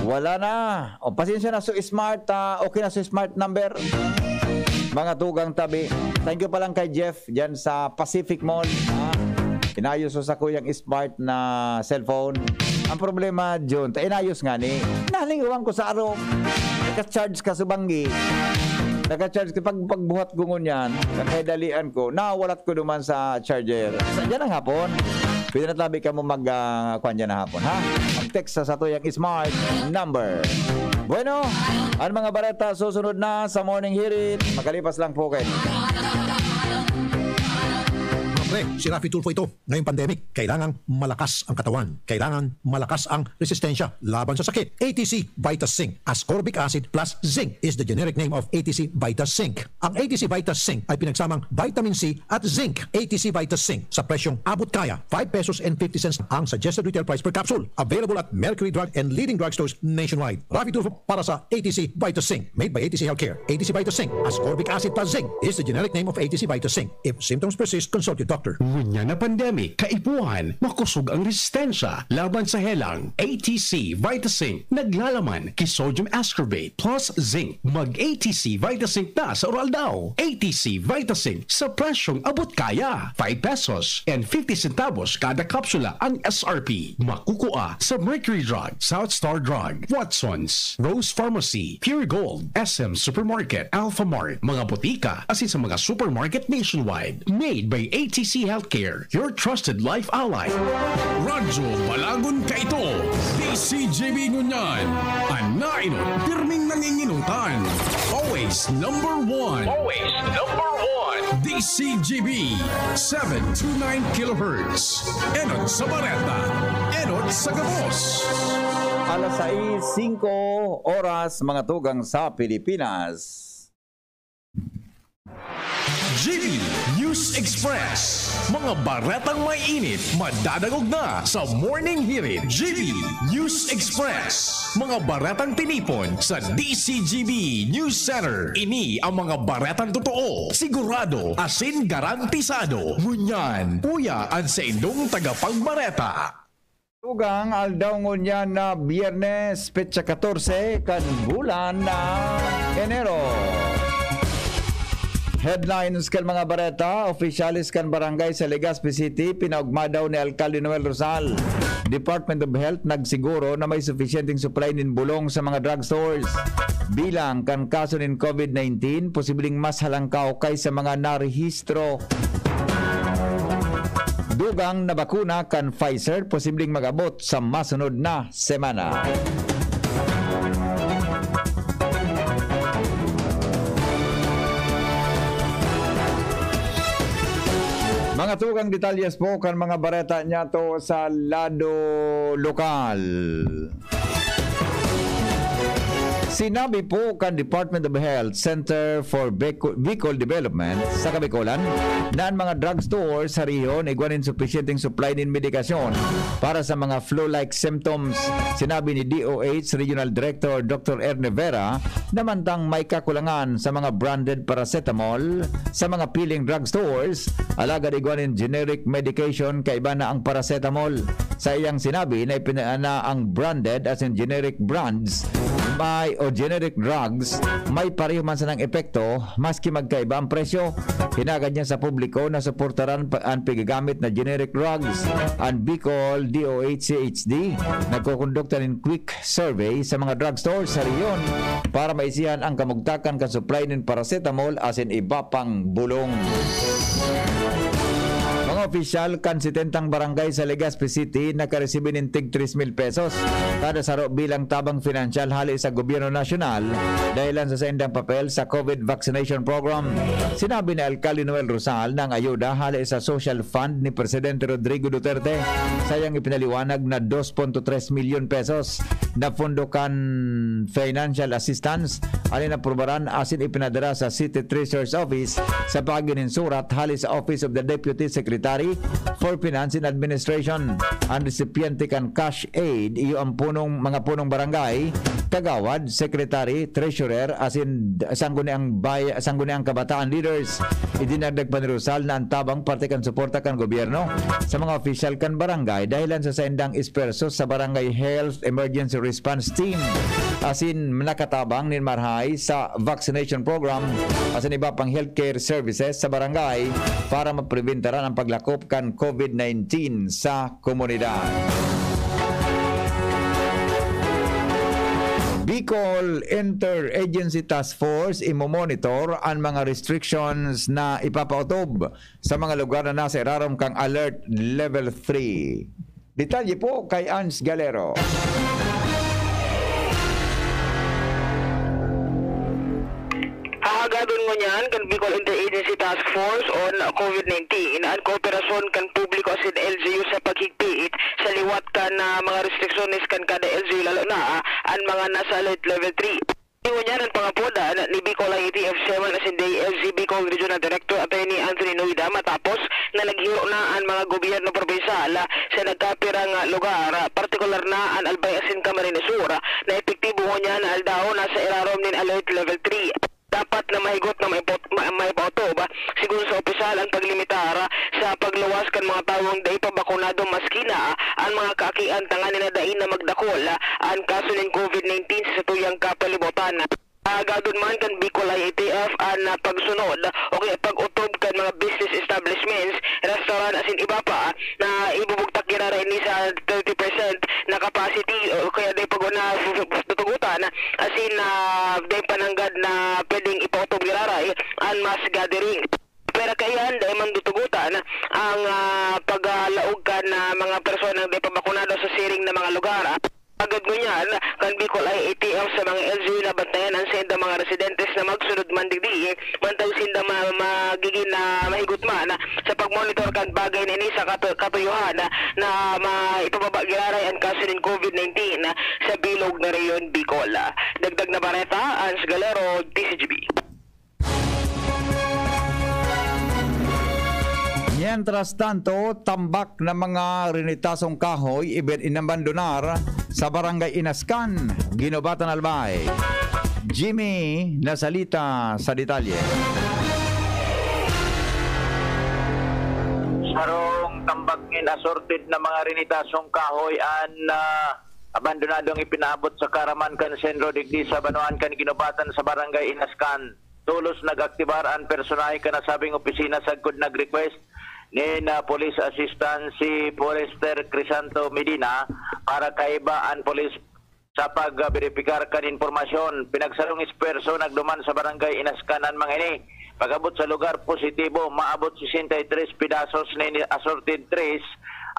Wala na. O, pasensya na, so smart, ah, okay na, so smart number. Mga tugang tabi. Thank you pa lang kay Jeff dyan sa Pacific Mall. Ah, inayos ko sa kuyang smart na cellphone. Ang problema, Jun, ta inayos nga ni. Nalingawan ko sa aro. Naka-charge ka sa banggi. Naka-charge ka pag, pagbuhat ko ngunyan. Kaya dalian ko. Nawalat ko duman sa charger. Sa dyan ang hapon. Pwede na tabi ka mo mag, ah, kwan dyan ang hapon, ha? Mag-text sa satuyang smart number. Bueno, ang mga bareta susunod na sa Morning Hirit. Makalipas lang po kayo. Si Raffy Tulfo ito. Ngayong pandemic, kailangang malakas ang katawan. Kailangan malakas ang resistensya laban sa sakit. A T C Vita Zinc, ascorbic acid plus zinc is the generic name of A T C Vita Zinc. Ang A T C Vita Zinc ay pinagsamang vitamin C at zinc. A T C Vita Zinc sa presyong abot kaya, five pesos and fifty cents ang suggested retail price per capsule. Available at Mercury Drug and leading drugstores nationwide. Raffy Tulfo para sa A T C Vita Zinc. Made by A T C Healthcare. A T C Vita Zinc, ascorbic acid plus zinc, is the generic name of A T C Vita Zinc. If symptoms persist, consult your doctor. Ngunyan na pandemic, kaipuhan, makosog ang resistensya laban sa helang. A T C Vita Zinc, naglalaman ki sodium ascorbate plus zinc. Mag A T C Vita Zinc na sa Oral Daw. A T C Vita Zinc sa presyong abot kaya. Five pesos and fifty centavos kada kapsula ang S R P. Makukua sa Mercury Drug, South Star Drug, Watson's, Rose Pharmacy, Pure Gold, S M Supermarket, Alpha Mart, mga botika, asin sa mga supermarket nationwide. Made by A T C Healthcare, your trusted life ally. Radyo Balagon kaito, D C G B ngunyan. An nainot, pirming nanginginutan. Always number one. Always number one. D C G B, seven two nine kilohertz. Enot sa bareta, enot sa gabos. Alas sais, singko oras, mga tugang sa Pilipinas. G B News Express. Mga baretang may init, madadangog na sa Morning Hirit. G B News Express. Mga baretang tinipon sa D C G B News Center. Ini ang mga baretang totoo, sigurado, asin garantisado. Ngunyan, uya an saindong tagapagbareta. Tugang, aldaw ngunyan na Biyernes, petsa katorse kan bulan na Enero. Headlines kan mga bareta: Opisyales kan barangay sa Legazpi City pinaogma daw ni Alkalde Noel Rosal. Department of Health nagsiguro na may sufisyenteng supply nin bulong sa mga drugstores. Bilang kan kaso nin COVID nineteen, posibleng mas halangkaw kaysa mga narehistro. Dugang na bakuna kan Pfizer posibleng mag-abot sa masunod na semana. Mga tugang, detalyes po kan mga bareta niyato sa lado lokal. Sinabi po kan Department of Health Center for Bico-, Bicol Development sa Kabikolan na an mga drugstore sa rehiyon igwa nin supisyenteng supply nin medikasyon para sa mga flu-like symptoms. Sinabi ni D O H Regional Director Doctor Erne Vera na mantang may kakulangan sa mga branded paracetamol sa mga piling drugstores, alagad igwa nin generic medication kaiba na ang paracetamol. Sa iyang sinabi na ipinana ang branded, as in generic brands, may o generic drugs, may pareho man sanang epekto, maski magkaiba ang presyo. Hinagad niya sa publiko na suportaran pa an pigagamit na generic drugs. An Bicol D O H C H D nagkukondukta nin quick survey sa mga drugstore sa rehiyon para maisihan ang kamugtakan kan supply nin paracetamol asin iba pang bulong. Mga opisyal kan setentang barangay sa Legazpi City nakaresibi nin tig tres mil pesos kada saro bilang tabang pinansyal hale sa gobyerno nasyonal dahelan sa saindang papel sa COVID vaccination program. Sinabi ni Alkalde Noel Rosal na ang ayuda hale sa social fund ni Presidente Rodrigo Duterte, sa iyang ipinaliwanag na dos punto tres milyon pesos na pondo kan financial assistance, an inaprubaran asin ipinadara sa City Treasurer's Office sa paagi nin surat hale sa Office of the Deputy Secretary for Finance and Administration. An resipyente kan cash aid iyo an punong, mga punong barangay, kagawad, secretary, treasurer, asin d-, sangguniang bay-, sangguniang kabataan leaders. Idinagdag pa ni Rosal na an tabang parte kan suporta kan gobyerno sa mga opisyal kan barangay dahelan sa saindang esfuerso sa Barangay Health Emergency Response Team, asin nakatabang nin marahay sa vaccination program asin iba pang healthcare services sa barangay para mapribentaran ang paglakop kan COVID nineteen sa komunidad. Bicol Interagency Task Force imomonitor an mga restrictions na ipapaotob sa mga lugar na nasa irarom kan Alert Level three. Detalye po kay Ans Galero. Hahagadon ngunyan kan Bicol Interagency Task Force on COVID nineteen, an kooperasyon kan publiko asin L G U sa paghigpit sa liwat kan, ah, mga restriksones kan kada L G U, lalo na, ah, an mga nasa alert level three. Ngunyan an pangapodan ni Bicol I A T F Chairman asin D I L G Bicol Regional Director Attorney Anthony Noida matapos na naghiro na an mga gobyerno probinsal sa nagkapirang, ah, lugar, partikular na an Albay asin Camarines Sur, na epektibo ngunyan na aldaw nasa irarom nin Alert Level three. Dapat na mahigot na maipo-, ma-, maipaotob, sigon sa opisyal, ang paglimitar sa pagluwas kan mga tawong dai pa bakunado, maski na an mga kaakian, tanganing na dai na magdakol an kaso nin COVID nineteen sa satuyang kapalibutan. Agadon man kan Bicol I A T F an, ah, pagsunod o kaya pag-otob kan mga business establishments, restaurant asin iba pa na ibubugtak giraray ini sa thirty percent na capacity o kaya dai pa guna tutugotan asin, ah, dai pa nanggad na pwedeng ipaotob giraray an mass gathering. Pero kaiyan, dai man tutugotan ang, ah, paglaog kan, ah, mga personang dai pa bakunado sa siring na mga lugar. Agad ngunyan, kan Bicol I A T F sa mga L G U na bantayan an saindang mga residentes na magsunod man digdi, mantang sinda ma-, magigin na mahigot man sa pagmonitor kan bagay na ini sa katu-, katuyohan na, na maipababa giraray an kaso nin COVID nineteen sa bilog na rehiyon Bicol. Dagdag na bareta, Ans Galero, D Z G B. Mientras tanto, tambak na mga rinitasong kahoy ibin-, inabandonar sa Barangay Inascan, Guinobatan, Albay. Jimmy Nasalita sa detalye. Sarong tambak nin assorted na mga rinitasong kahoy an, ah, abandonadong ipinaabot sa karaman kan sentro digdi sa banwaan kan Guinobatan sa Barangay Inascan. Tolos nag-aktibar an personahe kan nasabing opisina sagkod nag-request nin, ah, police assistant si Forester Crisanto Medina para kaiba an polis sa pagberipikar kan impormasyon. Pinagsarong espuwerso nagduman sa Barangay Inascan an mga ini. Pag-abot sa lugar, positibo, maabot sesenta y tres pedazos nin assorted trees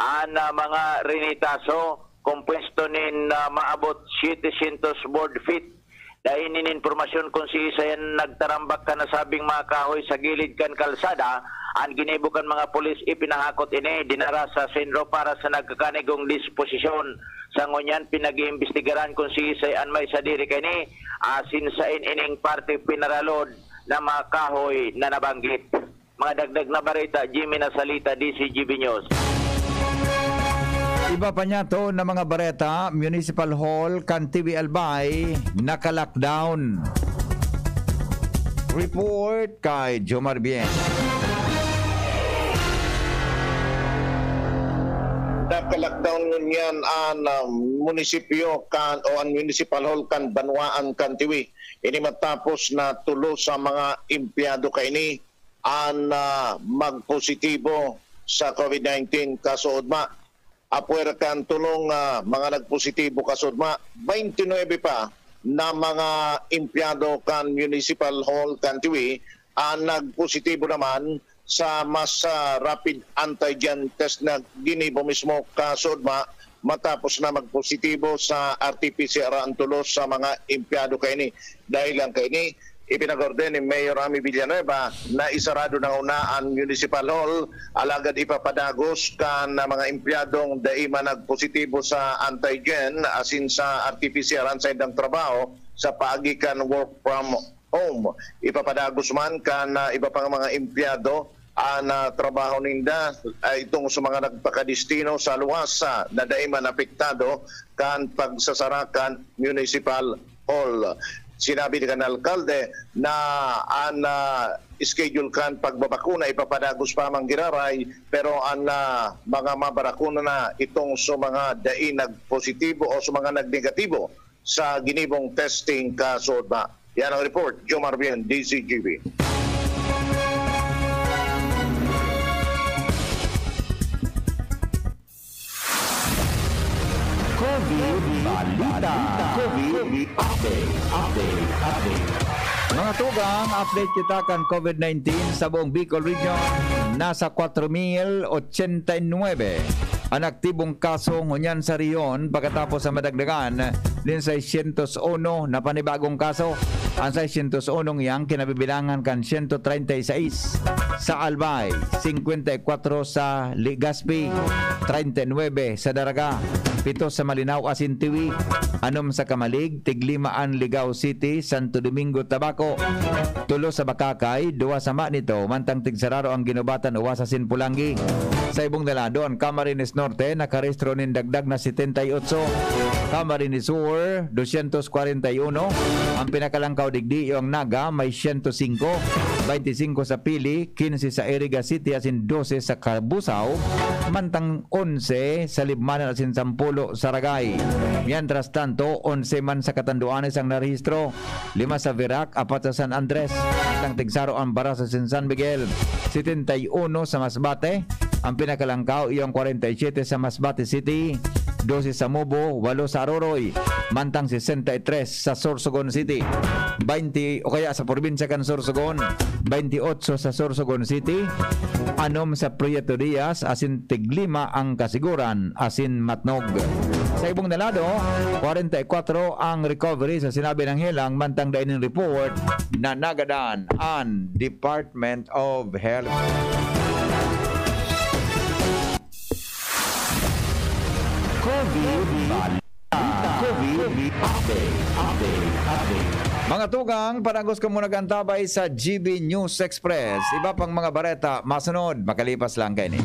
an, ah, mga rinitaso, kompuesto nin, ah, maabot setecientos board feet. Dai nin impormasyon kun siisay an nagtarambak kan nasabing mga kahoy sa gilid kan kalsada. An ginibo kan mga pulis ipinahakot ini dinara sa sentro para sa nagkakanigong disposisyon. Sa ngunyan, pinag-iimbestigaran kun siisay an may sadiri kaini, asin saen ining parte pinaralod na mga kahoy na nabanggit. Mga dagdag na bareta, Jimmy Nasalita, D Z G B News. Iba pa niya to na mga bareta, Municipal Hall kan Tiwi, Albay, naka-lockdown. Report kay Jomar Bien. Naka-lockdown ngunyan an, ah, munisipyo kan, o an Municipal Hall kan banwaan kan Tiwi. Ini matapos na tulo sa mga empleyado kaini an, ah, magpositibo sa COVID nineteen kasuodma. Apwera kan tolong, ah, mga nagpositibo kasuodma, twenty-nine pa na mga empleyado kan Municipal Hall kan Tiwi an nagpositibo naman sa mas, ah, rapid antigen test na ginibo mismo kasuodma matapos na magpositibo sa R T P C R an tulo sa mga empleyado kaini. Dahil lang kaini, ipinag-orden ni Mayor Ami Villanueva na isarado na nguna an Municipal Hall, alagad ipapadagos kan mga empleyadong dai man nagpositibo sa antigen asin sa R T P C R an saindang trabaho sa paagi kan work from home. Ipapadagos man kan, ah, iba pang mga empleyado an, ah, trabaho ninda, ah, itong sa mga nagpakadestino sa luwas, ah, na dai man apektado kan pagsasara kan Municipal Hall. Sinabi kan alkalde na an, ah, schedule kan pagbabakuna ipapadagos pa man giraray, pero an, ah, mga mabarakuna na itong sa mga dai nagpositibo o sa mga nagnegatibo sa ginibong testing kasuodma. Yan ang report, Jomar Bien, D Z G B. COVID Balita. COVID Update. Update. Update. Mga tugang, update kita kan COVID nineteen sa buong Bicol Region. Nasa kwatro mil ochenta y nuebe an aktibong kaso ngunyan sa rehiyon, pagkatapos sa madagdagan nin seiscientos uno na panibagong kaso. An seiscientos unong iyang kinabibilangan kan siyento treinta y seis sa Albay, singkwenta y kwatro sa Legazpi, treinta y nuebe sa Daraga, pito sa Malinao asin Tiwi, anom sa Camalig, tiglima an Ligao City, Santo Domingo, Tabaco, tulo sa Bacacay, duwa sa Manito, mantang tigsararo an Guinobatan, Uwas asin Polangui. Sa ibong na lado, an Camarines Norte nakarehistro nin dagdag na setenta y ocho, Camarines Sur, doscientos kwarenta y uno, ang pinakalangkaw digdi iyo ang Naga, may siyento singko, bainti singko sa Pili, kinse sa Iriga City asin dose sa Cabusao, mantang onse sa Libmanan asin sampulo sa Ragay. Mientras tanto, onse man sa Catanduanes ang narehistro, lima sa Virac, apat sa San Andres, mantang tigsaro an Baras asin San Miguel, setenta y uno sa Masbate, ang pinakalangkaw iyo ang kwarenta y siyete sa Masbate City, dose sa Mubo, walo sa Aroroy, mantang sesenta y tres sa Sorsogon City, bainti o kaya sa probinsya kan Sorsogon, bainti otso sa Sorsogon City, anom sa Prieto Diaz, asin tiglima ang Kasiguran asin Matnog. Sa ibong na lado, kwarenta y kwatro ang recovery sa sinabi ng helang, mantang dai nin report na nagadan an Department of Health. COVID Balita. COVID Update. Update. Update. Mga tugang, panagos ka muna kan tabay sa G B News Express. Iba pang mga bareta masunod makalipas lang kaini.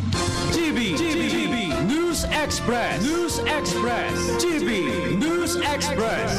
G B, G B News Express. News Express. G B News Express.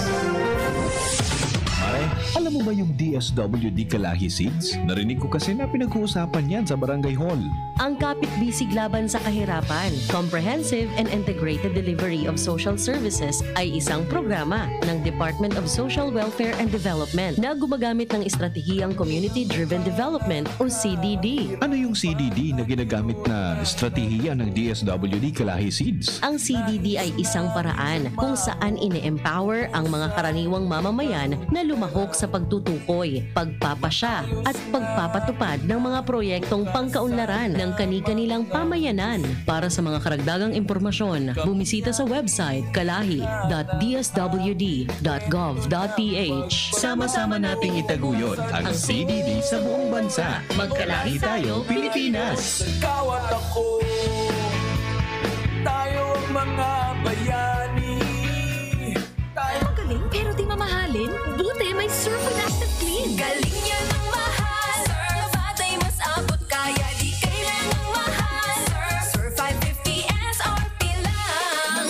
Pare, alam mo ba yung D S W D Kalahi Seeds? Narinig ko kasi na pinag-uusapan yan sa barangay hall. Ang Kapit Bisig Laban sa Kahirapan, Comprehensive and Integrated Delivery of Social Services ay isang programa ng Department of Social Welfare and Development na gumagamit ng estratehiyang Community-Driven Development o C D D. Ano yung C D D na ginagamit na estratehiya ng D S W D Kalahi Seeds? Ang C D D ay isang paraan kung saan ine-empower ang mga karaniwang mamamayan na lumahok sa pagtutukoy, pagpapasya, at pagpapatupad ng mga proyektong pangkaunlaran ng kani-kanilang pamayanan. Para sa mga karagdagang impormasyon, bumisita sa website kalahi dot d s w d dot gov dot p h. Sama-sama nating itaguyod ang C D D sa buong bansa. Magkalahi tayo, Pilipinas! Ikaw at ako, tayo ang mga bayani. Tayo magaling pero di mamahalin? Buti may Surf with Active Clean. Galing yan ang mahal. Surf at ay mas abot kaya, di kailangang mahal. Surf, Surf five fifty S R P lang.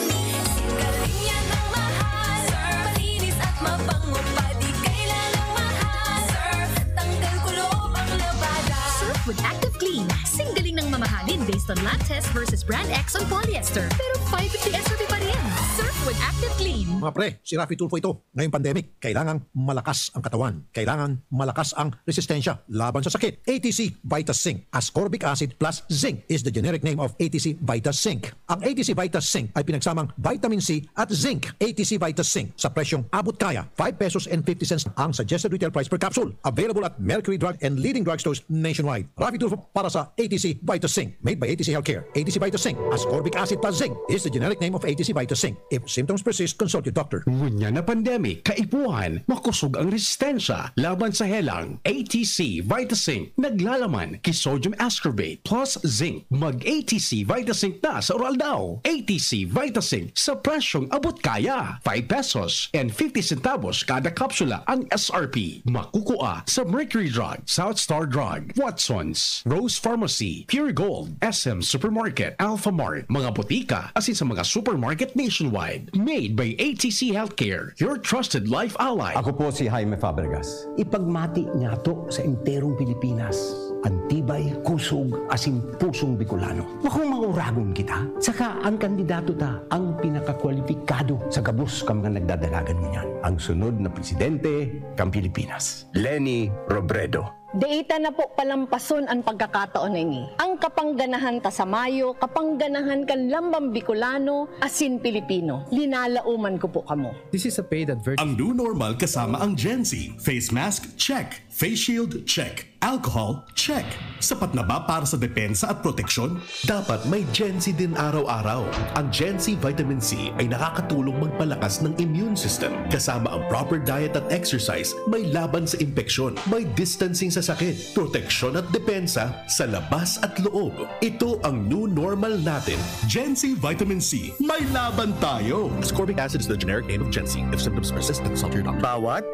Galing yan ang mahal. Surf, malinis at mabango pa, di kailangang mahal. Surf, tanggal kuloob ang labada. Surf with Active Clean. Singgaling ng mamahalin based on lab test versus brand X on polyester. Pero five fifty S R P pa rin. Surf with Active Clean. Mga pre, si Raffy Tulfo ito. Ngayong pandemic, kailangang malakas ang katawan. Kailangan malakas ang resistensya laban sa sakit. A T C Vitas Zinc, ascorbic acid plus zinc is the generic name of A T C Vitas Zinc. Ang A T C Vitas Zinc ay pinagsamang vitamin C at zinc. A T C Vitas Zinc sa presyong abot kaya, five pesos and fifty cents. Ang suggested retail price per capsule. Available at Mercury Drug and leading drugstores nationwide. Raffy Tulfo para sa A T C Vitas Zinc. Made by A T C Healthcare. A T C Vitas Zinc, ascorbic acid plus zinc is the generic name of A T C Vitas Zinc. If symptoms persist, consult your doctor. Ngunyan na pandemic, kaipuhan, makosog ang resistensya laban sa helang. A T C Vitas Zinc, naglalaman ki sodium ascorbate plus zinc. Mag A T C Vitas Zinc na sa Uraldaw. A T C Vitas Zinc sa presyong abot kaya. Five pesos and fifty centavos kada kapsula ang S R P. Makukua sa Mercury Drug, South Star Drug, Watson's, Rose Pharmacy, Pure Gold, S M Supermarket, Alpha Mart, mga botika, asin sa mga supermarket nationwide. Made by A T C Healthcare, your trusted life ally. Ako po si Jaime Fabregas. Ipagmati niyato sa enterong Pilipinas an tibay, kusog, asin pusong Bicolano. Makong mauragon kita, saka ang kandidato ta ang pinakakwalipikado sa gabos kan mga nagdadalagan ngunyan, ang sunod na presidente kan Pilipinas. Leni Robredo. Dai ta na po palampason an pagkakataon na ini. Ang kapangganahan ta sa mayo, kapangganahan kan lambang Bicolano asin Pilipino. Linalaoman ko po kamo. This is a paid advert. Ang new normal kasama ang Gen Z. Face mask, check. Face shield, check. Alcohol? Check. Sapat na ba para sa depensa at proteksyon? Dapat may Gen C din araw-araw. Ang Gen C Vitamin C ay nakakatulong magpalakas ng immune system. Kasama ang proper diet at exercise, may laban sa impeksyon, may distancing sa sakit, proteksyon at depensa sa labas at loob. Ito ang new normal natin. Gen C Vitamin C. May laban tayo! Ascorbic acid is the generic name of Gen C. If symptoms persist, consult your doctor. Bawat,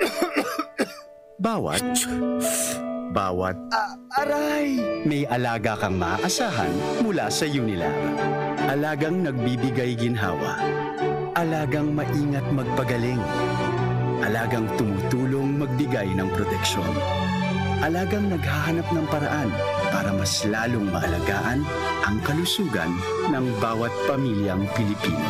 bawat, bawat. Ah, aray! May alaga kang maaasahan mula sa Unilab. Alagang nagbibigay ginhawa. Alagang maingat magpagaling. Alagang tumutulong magbigay ng proteksyon. Alagang naghahanap ng paraan para mas lalong maalagaan ang kalusugan ng bawat pamilyang Pilipino.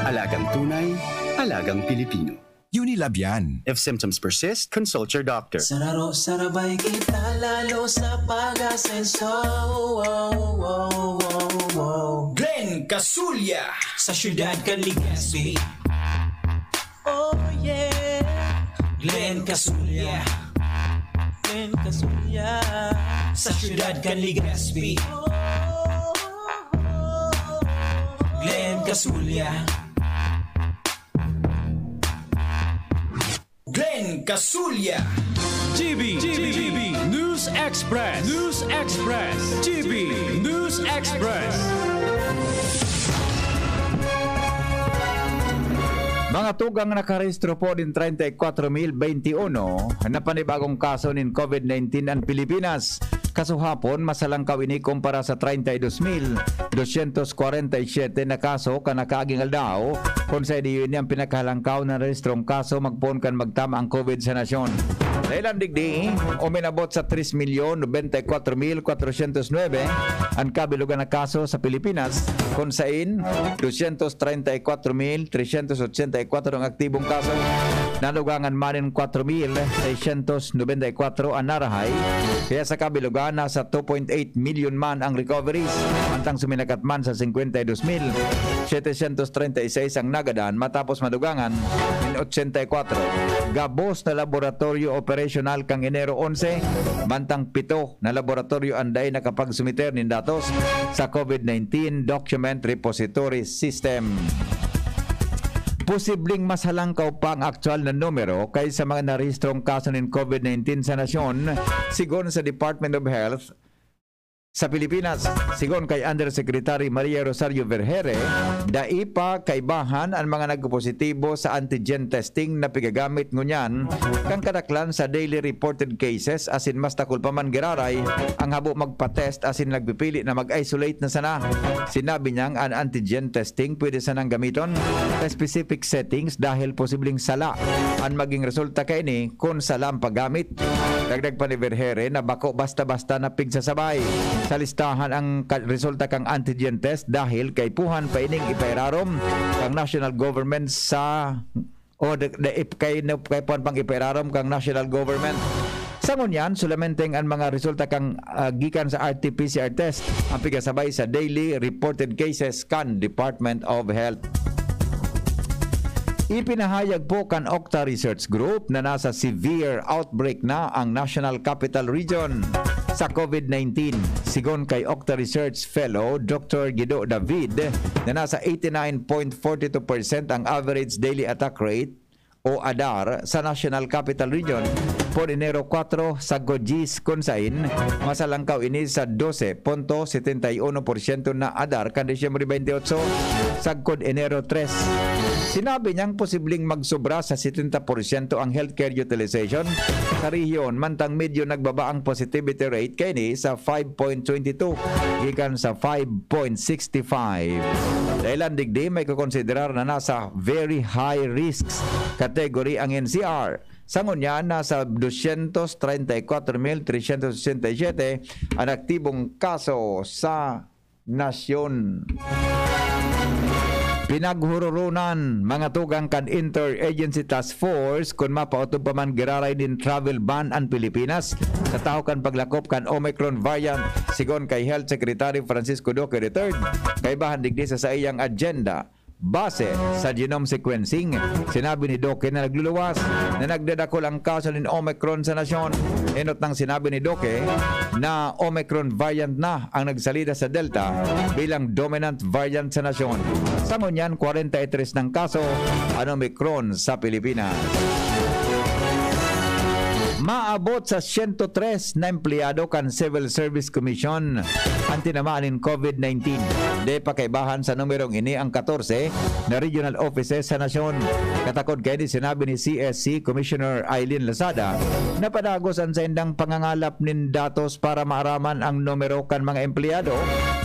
Alagang tunay, alagang Pilipino. Unilab yan. If symptoms persist, consult your doctor. Sararo, sarabay kita lalo sa pag-asenso. Wow, wow, wow, wow. Glenn Casulya. Sa siyudad kan Legazpi. Oh yeah. Glenn Casulya. Glenn Casulya. Sa siyudad kan Legazpi. Glenn Casulya. Glenn Casulya. G B, G B, News Express, News Express, G B, News Express. Mga tugang, nakarehistro po nin treinta y cuatro mil veintiuno na panibagong kaso nin COVID nineteen an Pilipinas. Kasuhapon, mas halangkaw ini kumpara sa treinta y dos mil doscientos cuarenta y siete na kaso kan nakaaging aldaw, kun sa iyo ini ang pinakahalangkaw na rehistrong kaso magpoon kan magtama ang COVID sa nasyon. Dahelan digdi, uminabot sa tres milyon noventa y cuatro mil cuatrocientos nuebe an kabilogan na kaso sa Pilipinas, kun sain doscientos treinta y cuatro mil trescientos ochenta y cuatro ang aktibong kaso. Nalugangan man nin cuatro mil seiscientos noventa y cuatro an narahay, kaya sa kabilogan, nasa two point eight milyon man ang recoveries, mantang suminakat man sa cincuenta y dos mil setecientos treinta y seis ang nagadan matapos madugangan nin ochenta y cuatro. Gabos na laboratoryo operasyonal kan Enero onse, mantang pito na laboratoryo an dai nakapagsumiter nin datos sa COVID nineteen Document Repository System. Posibleng mas halangkaw pa ang aktual na numero kaysa mga narehistrong kaso nin COVID nineteen sa nasyon, sigon sa Department of Health sa Pilipinas. Sigon kay Undersecretary Maria Rosario Vergeire, dai pa kaibahan an mga nagpositibo sa antigen testing na pigagamit ngunyan kan kadaklan sa daily reported cases, asin mas dakul pa man giraray ang habo magpa-test asin nagpipili na mag-isolate na sana. Sinabi niyang an antigen testing pwede sanang gamiton sa specific settings dahil posibleng sala an maging resulta kaini kun sala an paggamit. Dagdag pa ni Vergeire na bako basta-basta na pigsasabay sa listahan ang ka-, resulta kan antigen test dahil kaipuhan pa ining ipairarom kan national government sa o de, de, ip-, kay, na, kaipuhan pang ipairarom kan national government. Sa ngunyan, solamenteng an mga resulta kan, ah, gikan sa R T P C R test ang pigasabay sa daily reported cases kan Department of Health. Ipinahayag po kan Octa Research Group na nasa severe outbreak na ang National Capital Region sa COVID nineteen. Sigon kay Octa Research Fellow Doctor Guido David na nasa eighty-nine point forty two percent ang average daily attack rate o ADAR sa National Capital Region, poon Enero kwatro sagkod dyes, kun sain mas halangkaw ini sa dose punto setenta y uno porsyento na ADAR kan Disyembre twenty-eight sagkod Enero tres. Sinabi niyang posibleng magsobra sa setenta porsyento ang healthcare utilization sa rehiyon, mantang medyo nagbaba ang positivity rate kaini sa five point twenty two gikan sa five point sixty five. Dahilan digdi, maikokonsiderar na nasa very high risks category ang N C R. Sa ngunyan, nasa dosyentos treinta y kuwatro mil tresyentos sesenta y siyete an aktibong kaso sa nasyon. Pinaghuroronan, mga tugang, kan Interagency Task Force kun mapaotob pa man giraray nin travel ban an Pilipinas sa tahaw kan paglakop kan Omicron variant. Sigon kay Health Secretary Francisco Duque the third, kaibahan digdi sa saiyang agenda Base sa genome sequencing, sinabi ni Duque na nagluluwas na nagdadakol ang kaso nin Omicron sa nasyon. Enot nang sinabi ni Duque na Omicron variant na ang nagsalida sa Delta bilang dominant variant sa nasyon. Sa ngunyan, kwarenta y tres nang kaso ang Omicron sa Pilipinas. Maabot sa siyento tres na empleyado kan Civil Service Commission an tinamaan nin COVID nineteen. Di pa kaibahan sa numerong ini ang katorse na regional offices sa nasyon. Katakod kaini, sinabi ni C S C Commissioner Eileen Lozada na padagos an saindang pangangalap nin datos para maaraman ang numero kan mga empleyado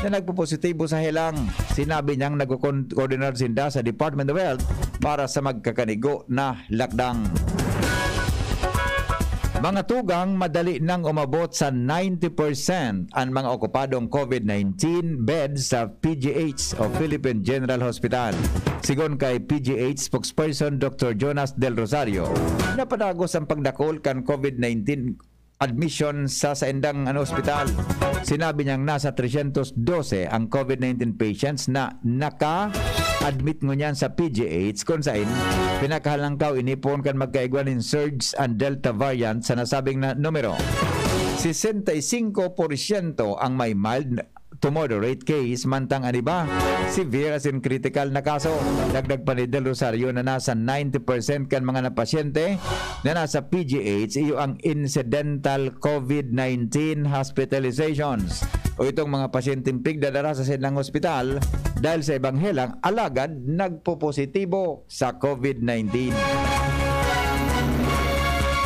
na nagpopositibo sa helang. Sinabi niyang nagko-koordinar sinda sa Department of Health para sa magkakanigo na lakdang. Mga tugang, madali nang umabot sa ninety percent an mga okupadong COVID nineteen beds sa P G H o Philippine General Hospital. Sigon kay P G H spokesperson Doctor Jonas Del Rosario, napadagos ang pagdakol kan COVID nineteen admission sa saindang, ano, ospital. Sinabi niyang nasa tresyentos dose ang COVID nineteen patients na naka-admit ngunyan sa P G H, kun sain pinakahalangkaw ini poon kan magkaigwa nin surge an Delta variant sa nasabing na numero. Sesenta y cinco porsyento ang may mild to moderate case, mantang an iba, severe asin critical na kaso. Dagdag pa ni Del Rosario na nasa ninety percent kan mga napasyente na nasa P G H iyo ang incidental COVID nineteen hospitalizations o itong mga pasyenteng pigdadara sa saindang ospital dahil sa ibang helang alagad nagpopositibo sa COVID nineteen.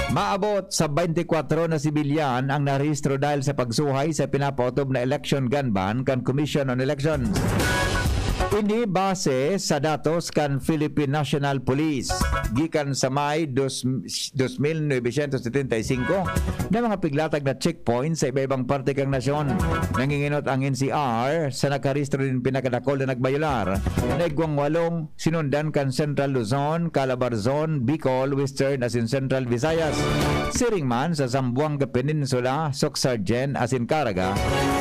Maabot sa twenty-four na sibilyan ang narehistro dahil sa pagsuhay sa pinapaotob na election gun ban kan Commission on Elections. Ini base sa datos kan Philippine National Police. Gikan sa may dos, dos mil novecientos setenta y cinco na mga piglatag na checkpoint sa iba-ibang parte kan nasyon. Nanginginot ang N C R sa nakarehistro nin pinakadakol na nagbayular. Naigwang walong sinundan kan Central Luzon, Calabarzon, Bicol, Western asin Central Visayas. Siring man sa Zamboanga Peninsula, Soccsksargen asin Caraga.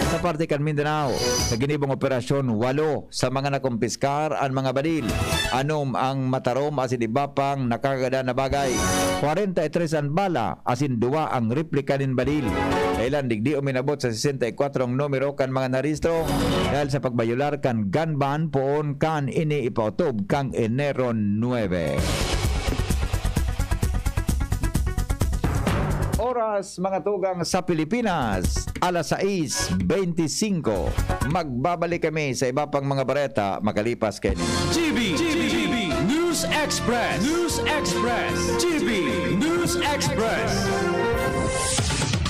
Sa parte kan Mindanao, sa ginibong operasyon, walo sa mga nakumpiskar an mga badil. Anom ang matarom asin iba pang nakakagadan na bagay. Kwarenta y tres an bala asin duwa ang replika nin badil. Kailan digdi uminabot sa sesenta y kwatro ang numero kan mga narehistro dahil sa pagbayular kan gun ban poon kan ini ipaotob kan Enero nuebe. Oras, mga tugang, sa Pilipinas, alas sais beintisinko. Magbabalik kami sa iba pang mga bareta makalipas kaini. G B, G B, News Express, News Express, G B News Express.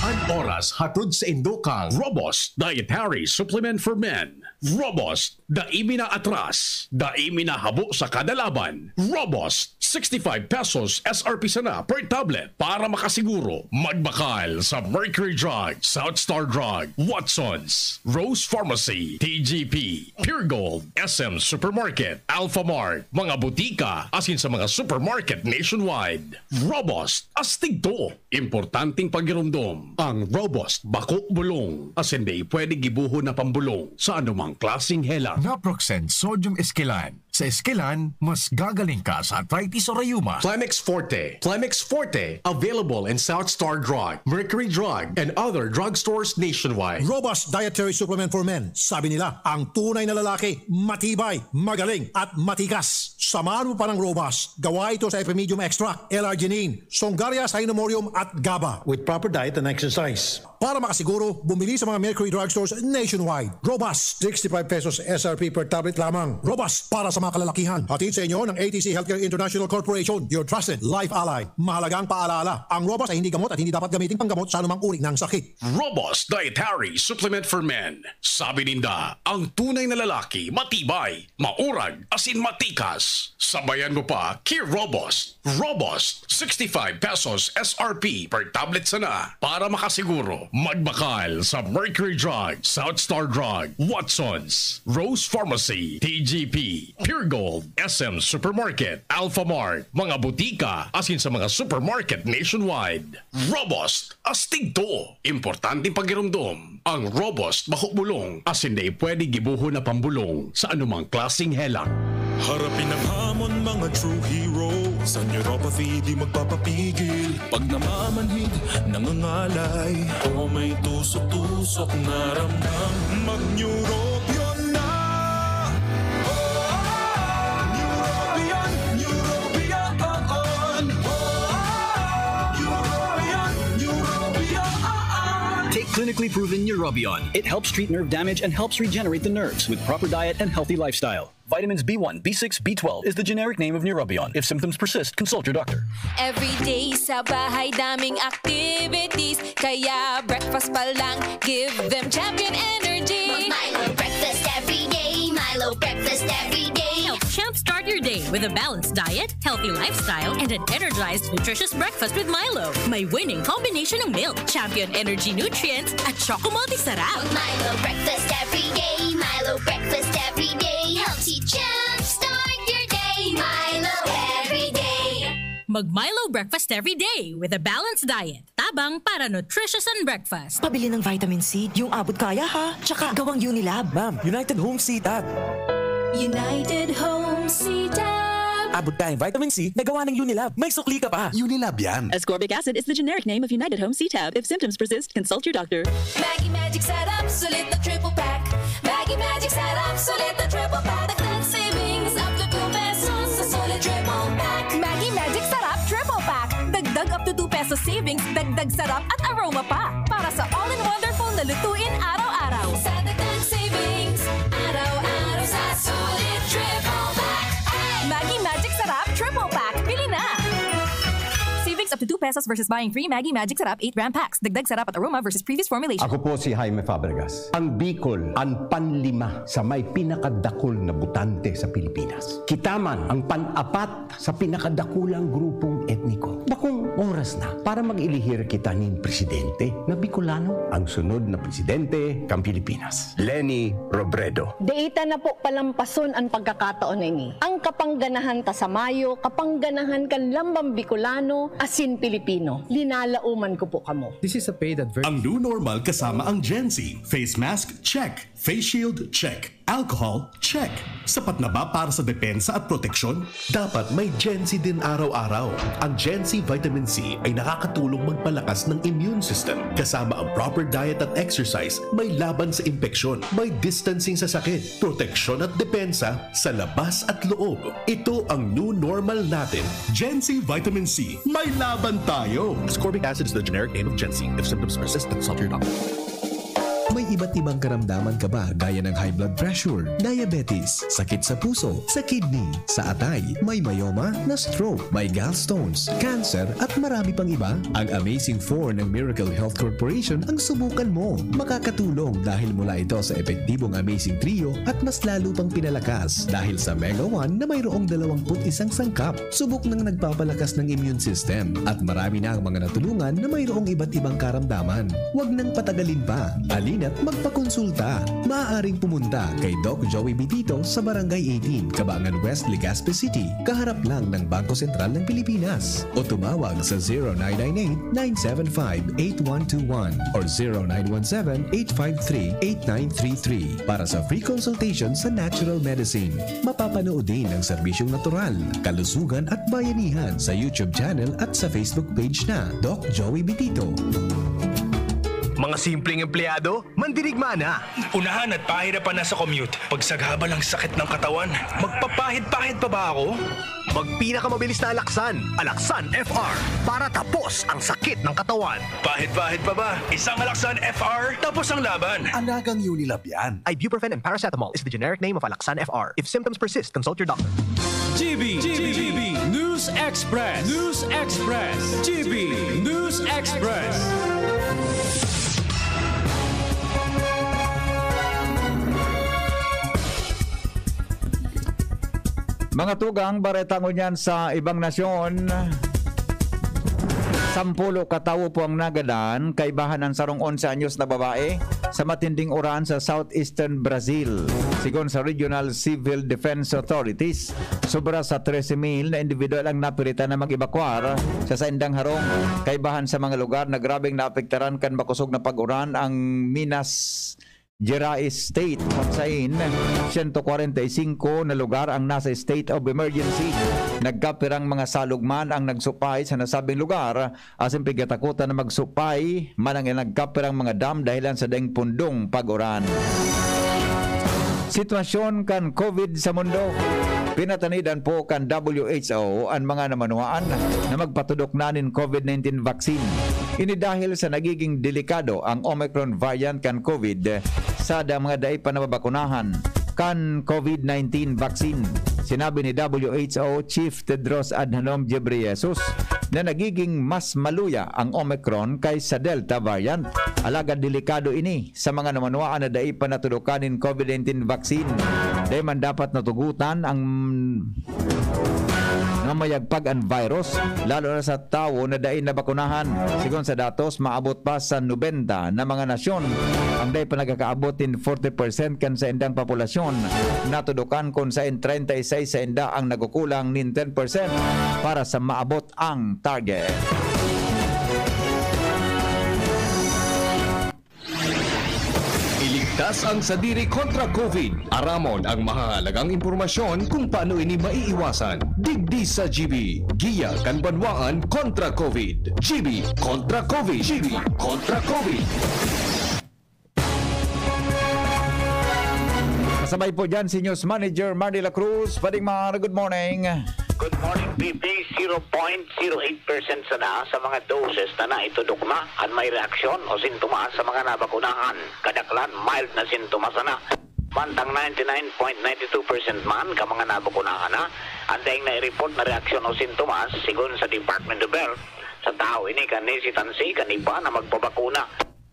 An oras hatod saindo kan Robust Dietary Supplement for Men. Robust, dai mi naatras, dai mi nahabo sa kada laban. Robust, sixty-five pesos S R P sana per tablet. Para makasiguro, magbakal sa Mercury Drug, South Star Drug, Watsons, Rose Pharmacy, T G P, Pure Gold, S M Supermarket, Alphamart, mga butika, asin sa mga supermarket nationwide. Robust, astig to. Importanteng pagiromdom, ang Robust bako bulong, asin dai pwede gibohon na pambulong sa anumang klaseng helang. Naproxen Sodium Esquilan. Sa Esquilan, mas gagaling ka sa arthritis o rayuma. Clemix Forte. Clemix Forte, available in South Star Drug, Mercury Drug, and other drugstores nationwide. Robust Dietary Supplement for Men. Sabi nila, ang tunay na lalaki, matibay, magaling, at matikas. Samahan mo pa ng Robust. Gawa ito sa Epimedium Extract, L-arginine, Songaria, Cynomorium at gaba. With proper diet and exercise. Para makasiguro, bumili sa mga Mercury Drugstores nationwide. Robust, sixty-five pesos S R P per tablet lamang. Robust para sa mga kalalakihan. Hatid sa inyo ng A T C Healthcare International Corporation, your trusted life ally. Mahalagang paalala, ang Robust ay hindi gamot at hindi dapat gamiting panggamot sa anumang uri ng sakit. Robust Dietary Supplement for Men. Sabi ninda, ang tunay na lalaki, matibay, maurag, asin matikas. Sabayan mo pa ki Robust. Robust, sixty-five pesos S R P per tablet sana. Para makasiguro, magbakal sa Mercury Drug, South Star Drug, Watsons, Rose Pharmacy, T G P, Pure Gold, S M Supermarket, Alphamart, mga butika, asin sa mga supermarket nationwide. Robust, astig to. Importanteng pagiromdom, ang Robust bako bulong, asin dai pwede gibohon na pambulong sa anumang klaseng helang. Harapin ang hamon, mga true heroes. Ang neuropathy di magpapapigil. Pag namamanhid, nangangalay, o may tusok-tusok na ramdam, mag-Neurobion na! Oh, Neurobion, Neurobion, oh, oh. Neurobion, Neurobion, oh, oh. Take clinically proven Neurobion. It helps treat nerve damage and helps regenerate the nerves with proper diet and healthy lifestyle. Vitamins B one, B six, B twelve is the generic name of Neurobion. If symptoms persist, consult your doctor. Everyday sa bahay, daming activities. Kaya breakfast pa lang, give them Champion Energy. Milo breakfast every day. Milo breakfast every day. Help jumpstart your day with a balanced diet, healthy lifestyle, and an energized, nutritious breakfast with Milo. May winning combination ng milk, Champion Energy Nutrients, at Choco Multi Sarap. Milo breakfast every day. Milo breakfast every day. Helps you jumpstart your day. Milo every day. Mag Milo breakfast every day with a balanced diet. Tabang para nutritious and breakfast. Pabili ng vitamin C, yung abot kaya ha. Tsaka gawang Unilab. Ma'am, United Home C Tab. United Home C Tab. Abot kaya yung vitamin C na gawa ng Unilab. May sukli ka pa. Unilab yan. Ascorbic acid is the generic name of United Home C Tab. If symptoms persist, consult your doctor. Maggi Magic Sarap, sulit na triple pack. Maggi Magic Sarap, sulit na triple pack. Dagdag savings up to two pesos sa sulit triple pack. Maggi Magic Sarap Triple Pack. Dagdag up to two pesos savings, dagdag sarap at aroma pa. Para sa all-in-wonderful na lutuin araw-araw. Sa dagdag savings, araw-araw sa sulit triple pack. Ay! Maggi Magic Sarap Triple Pack. Bili na! Savings up to two pesos versus buying three Maggi Magic Sarap eight gram packs. Dagdag sarap at aroma versus previous formulation. Ako po si Jaime Fabregas. Ang Bicol, ang panlima sa may pinakadakul na botante sa Pilipinas. Kita man ang pan-apat sa pinakadakulang grupong etniko. Bakong oras na para mag-ilihir kita nin presidente na Bicolano. Ang sunod na presidente kan Pilipinas, Leni Robredo. Dai ta na po palampason an pagkakataon na ini. Ang kapangganahan ta sa mayo, kapangganahan kan lambang Bicolano asin Pilipino. Linalaoman ko po kamo. This is a paid advertisement. Ang new normal kasama ang Gen Z. Face mask, check. Face shield, check. Alcohol, check. Sapat na ba para sa depensa at proteksyon? Dapat may Gen Z din araw-araw. Ang Gen Z Vitamin C ay nakakatulong magpalakas ng immune system. Kasama ang proper diet at exercise, may laban sa impeksyon, may distancing sa sakit, proteksyon at depensa sa labas at loob. Ito ang new normal natin. Gen Z Vitamin C, may laban tayo! Ascorbic acid is the generic name of Gen Z. If symptoms persist, consult your doctor. May iba't ibang karamdaman ka ba, gaya ng high blood pressure, diabetes, sakit sa puso, sa kidney, sa atay, may myoma, na-stroke, may gallstones, cancer, at marami pang iba? Ang Amazing Four ng Miracle Health Corporation ang subukan mo. Makakatulong dahil mula ito sa epektibong Amazing Trio at mas lalo pang pinalakas dahil sa Mega One na mayroong dalawampu't isang sangkap. Subok nang nagpapalakas ng immune system at marami na ang mga natulungan na mayroong iba't ibang karamdaman. Huwag nang patagalin pa. Halina't magpakonsulta. Maaaring pumunta kay Doc Joey Bitito sa Barangay eighteen, Cabangan West, Legazpi City, kaharap lang ng Bangko Sentral ng Pilipinas. O tumawag sa zero nine nine eight, nine seven five, eight one two one or zero nine one seven, eight five three, eight nine three three para sa free consultation sa natural medicine. Mapapanood din ang serbisyong natural, kalusugan at bayanihan sa YouTube channel at sa Facebook page na Doc Joey Bitito. Mga simpleng empleyado, mandirigma na. Unahan at pahirapan na sa commute. Pagsagabal ang sakit ng katawan. Magpapahid-pahid pa ba ako? Magpinakamabilis na Alaksan, Alaksan F R, para tapos ang sakit ng katawan. Pahid-pahid pa ba? Isang Alaksan F R, tapos ang laban. Alagang Unilab yan. Ibuprofen and paracetamol is the generic name of Alaksan F R. If symptoms persist, consult your doctor. G B, G B, News Express, News Express, G B News Express. Mga tugang, bareta ngunyan sa ibang nasyon. Sampulo ka tawo po ang nagadan, kaibahan ang sarong onse anyos na babae sa matinding uran sa southeastern Brazil. Sigon sa Regional Civil Defense Authorities, sobra sa trese mil na individual ang napilitan na mag-ebakwar sa saindang harong. Kaibahan sa mga lugar na grabeng naapektaran kan makosog na pag-uran ang Minas Gerais State, kung sain siyento kwarenta y singko na lugar ang nasa state of emergency. Nagkapirang mga salog man ang nagsupay sa nasabing lugar, asin pigatakutan na magsupay man ang nagkapirang mga dam dahilan sa daing pundong pag-uran. Sitwasyon kan COVID sa mundo. Pinatanidan po kan W H O an mga namanwaan na magpatudok na nin COVID nineteen vaccine. Ini dahil sa nagiging delikado ang Omicron variant kan COVID sa da-, mga dai pa nababakunahan kan COVID nineteen vaccine. Sinabi ni W H O Chief Tedros Adhanom Ghebreyesus na nagiging mas maluya ang Omicron kaysa Delta variant. Alagad delikado ini sa mga namanwaan na dai pa natudukan nin COVID nineteen vaccine. Dai man dapat natugutan ang na mayagpag an virus, lalo na sa tawo na dai nabakunahan. Sigon sa datos, maabot pa sa nobenta na mga nasyon ang dai pa nagkakaabot nin forty percent kan saindang populasyon natudukan, kun sain treinta y seis sainda ang nagukulang nin ten percent para sa maabot ang target. Iligtas ang sadiri kontra COVID. Aramon ang mahahalagang impormasyon kung paano ini maiiwasan. Digdi sa G B, giya kan banwaan kontra COVID. G B kontra COVID. G B kontra COVID. Kasabay po dyan si News Manager Mardy La Cruz. Pading Mar, good morning. Good morning, B P. Zero point zero eight percent sana sa mga doses na naitudok na an may reaksyon o sintomas sa mga nabakunahan. Kadaklan, mild na sintomas sana. Mantang ninety nine point nine two percent man ka mga nabakunahan na an daing nai-report na reaksyon o sintomas, sigon sa Department of Health. Sa tawo ini kan hesitancy kan iba na magpabakuna.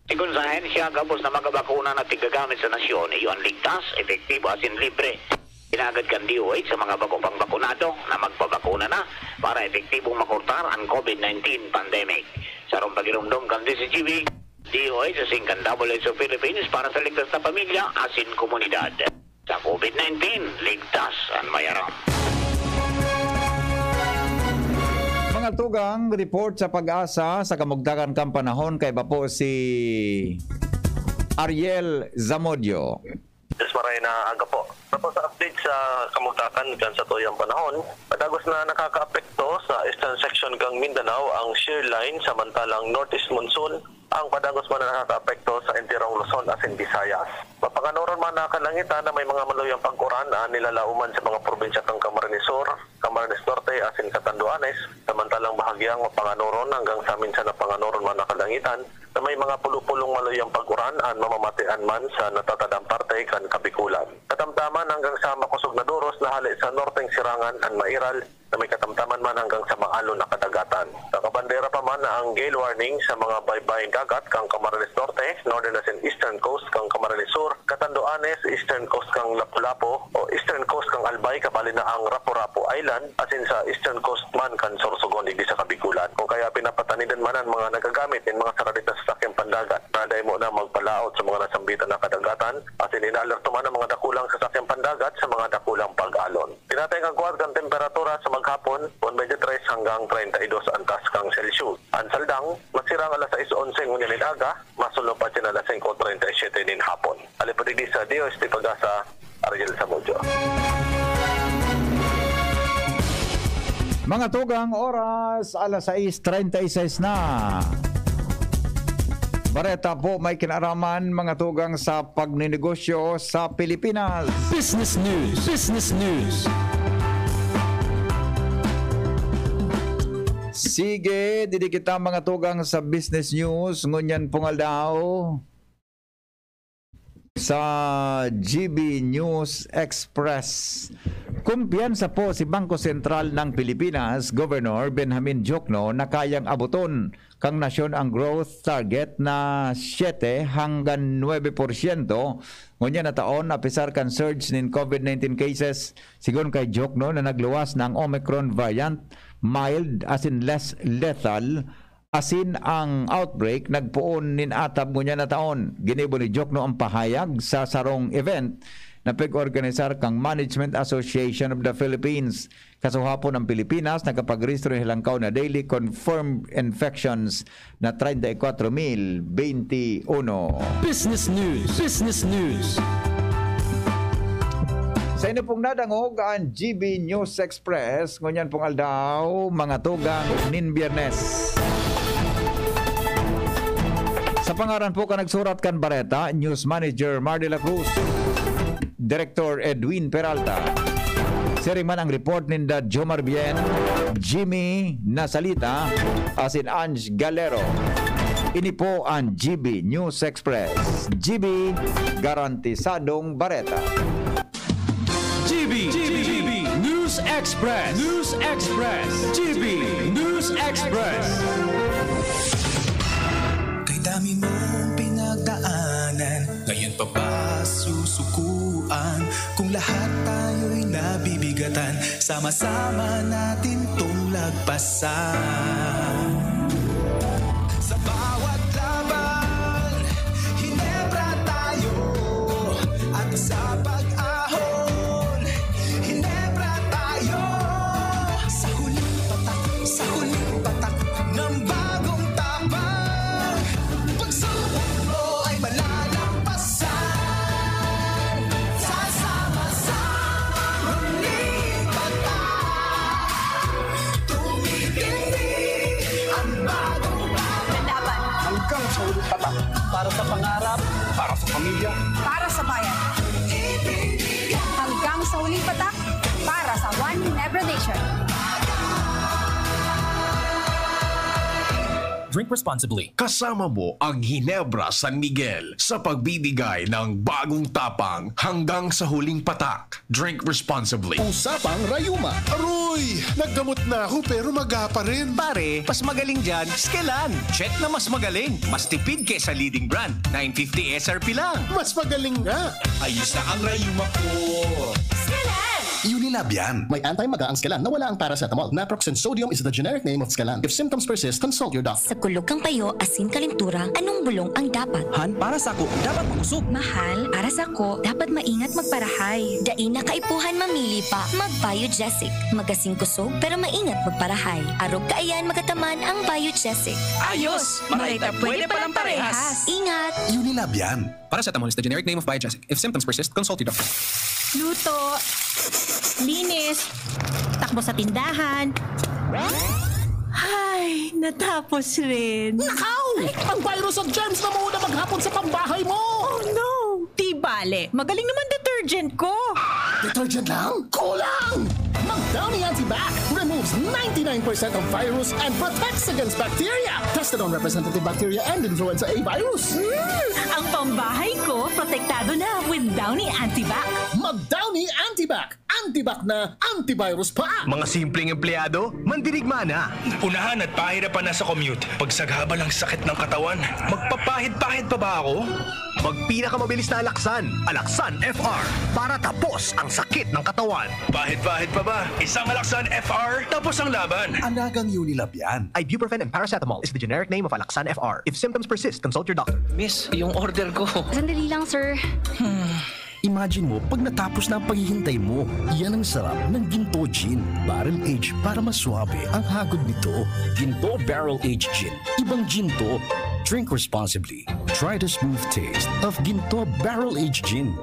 Sigon sa ahensya, gabos na mga bakuna na tigagamit sa nasyon, iyo an ligtas, epektibo asin libre. Hinagad kan D O H sa mga bako pang bakunado na magpabakuna na para epektibong makurtar an COVID nineteen pandemic. Sa sarong pagiromdom kan D Z G B, D O H asin kan W H O Philippines para sa ligtas na pamilya asin komunidad. Sa COVID nineteen, ligtas an mayaram. Mga tugang, report sa PAGASA sa kamugtakan kan panahon, kaiba po si Ariel Zamudio. Yes, maray na aga po. Tapos sa update sa kamugtakan kan satuyang panahon, padagos na nakakaapekto sa eastern section kan Mindanao ang shear line, samantalang northeast monsoon ang padagos man na nakakaapekto sa entirong Luzon asin Visayas. Mapanganoron man na kalangitan na may mga maluyang pag-uran an nilalauman sa mga probinsya kan Camarines Sur, Camarines Norte asin Catanduanes, samantalang bahagyang mapanganoron hanggang sa minsan na panganoron man na kalangitan na may mga pulo-pulong maluyang pag-uran an mamamatian man sa natatadang parte kan Kabikulan. Katamtaman hanggang sa makosog na doros na hale sa norteng sirangan an mairal na may katamtaman man hanggang sa maalon na kadagatan. Nakabandera pa man na ang gale warning sa mga baybay dagat kan Camarines Norte, northern asin eastern coast kan Camarines Sur, Catanduanes, eastern coast kan Lapu-Lapu o eastern coast kan Albay, kabali na ang Rapu-Rapu Island, asin sa eastern coast man kan Sorsogon digdi sa Kabikulan. Kung kaya pinapatanidan man an mga nagagamit nin mga saradit na sasakyang pandagat na dai mo na magpalaot sa mga nasambitan na kadagatan, asin inaalerto man ang mga dakulang sasakyang pandagat sa mga dakulang pag-alon. Tinatay ang agwat kan temperatura sa maghapon, twenty-three hanggang treinta y dos an taas kan Celsius. An saldang, masirang alas sais onse ngunyan nin aga, masulop pa siya alas singko treinta y siete nin hapon. Alipod digdi sa D O S T PAGASA, Ariel Zamudio. Mga tugang, oras, alas sais treinta y seis na. Bareta po may kinaraman, mga tugang, sa pagninegosyo sa Pilipinas. Business News. Business News. Sige, didi kita, mga tugang, sa Business News ngunyan pong aldaw. Sa G B News Express, kumpiyansa po si Bangko Sentral ng Pilipinas, Governor Benjamin Diokno, na kayang abuton kan nasyon ang growth target na siyete hanggang nuebe porsyento ngunyan na taon, apisar kan surge nin COVID nineteen cases. Sigon kay Diokno na nagluwas na ang Omicron variant, mild asin less lethal, asin ang outbreak nagpoon nin atab ngunyan na taon. Ginibo ni Diokno ang pahayag sa sarong event na pag-organisar kan Management Association of the Philippines. Kasuhapon, ang Pilipinas nakapagrehistro nin halangkaw na daily confirmed infections na treinta y cuatro mil veintiuno. Business News. Business News. Sa inyo pong nadangog an G B News Express, ngunyan pong aldaw, mga tugang nin Biyernes. Sa pangaran po kan nagsurat kan bareta, News Manager Mar de la Cruz, Director Edwin Peralta. Siring man ang report ninda Jomar Bien, Jimmy Nasalita, asin Ange Galero. Ini po ang G B News Express. G B, garantisadong bareta. G B, G B News Express. News Express. G B News Express. Kay dami mong pinagdaanan, ngayon pa ba susukuan? Kung lahat tayo'y nabibigatan, sama-sama natin 'tong lagpasan. Sa bawat laban, Hinebra tayo. At sa pag-ahon, Hinebra tayo. Sa huling patak, sa huling patak ng bagong tapang, pagsubok mo ay malalampasan. Sa sama-samang huling patak, tumitindig ang bagong tapang. Hanggang sa huling patak. Para sa pangarap. Para sa pamilya. Para sa bayan. Hanggang sa huling patak, para sa One Ginebra Nation. Drink responsibly. Kasama mo ang Ginebra San Miguel sa pagbibigay ng bagong tapang hanggang sa huling patak. Drink responsibly. Usapang rayuma. Aroy! Naggamot na ako pero maga pa rin. Pare, mas magaling dyan, Skelan. Check na mas magaling. Mas tipid kesa leading brand. Nine fifty S R P lang. Mas magaling nga. Ayos na ang rayuma ko. Skelan! Unilab yan. May anti-maga ang Skelan na wala ang paracetamol. Naproxen sodium is the generic name of Skelan. If symptoms persist, consult your doctor. Sa kulog kan payo asin kalentura, anong bulong ang dapat? Han, para sako, dapat makusog. Mahal, para sako, dapat maingat magparahay. Dai na kaipuhan mamili pa. Mag-Biogesic. Magasin kusog, pero maingat magparahay. Arog kaiyan magataman ang Biogesic. Ayos! Maray ta pwede palang parehas. Ingat! Unilab yan. Paracetamol is the generic name of Biogesic. If symptoms persist, consult your doctor. Luto, linis, takbo sa tindahan. Ay, natapos rin. Nakaw! Ang virus at germs na muna maghapon sa pambahay mo! Oh no! Di bale, magaling naman detergent ko. Detergent lang? Kulang! Mag Downy Antibac removes ninety-nine percent of virus and protects against bacteria. Tested on representative bacteria and influenza A virus. Mm, ang pambahay ko, protektado na with Downy Antibac. Mag Downy Antibac. Antibac na, antivirus pa! Mga simpleng empleyado, mandirigma na. Unahan at pahirapan na sa commute. Pagsagabal ang sakit ng katawan. Magpapahid-pahid pa ba ako? Magpinakamabilis na Alaksan, Alaksan F R, para tapos ang sakit ng katawan. Pahid-pahid pa ba? Isang Alaksan F R, tapos ang laban. Alagang Unilab yan. Ibuprofen and paracetamol is the generic name of Alaksan F R. If symptoms persist, consult your doctor. Miss, yung order ko. Sandali lang, sir. Imagine mo, pag natapos na ang paghihintay mo, yan ang sarap ng Ginto Gin. Barrel aged para mas suabe ang hagod nito. Ginto Barrel Aged Gin. Ibang Ginto. Drink responsibly. Try the smooth taste of Ginto Barrel Aged Gin.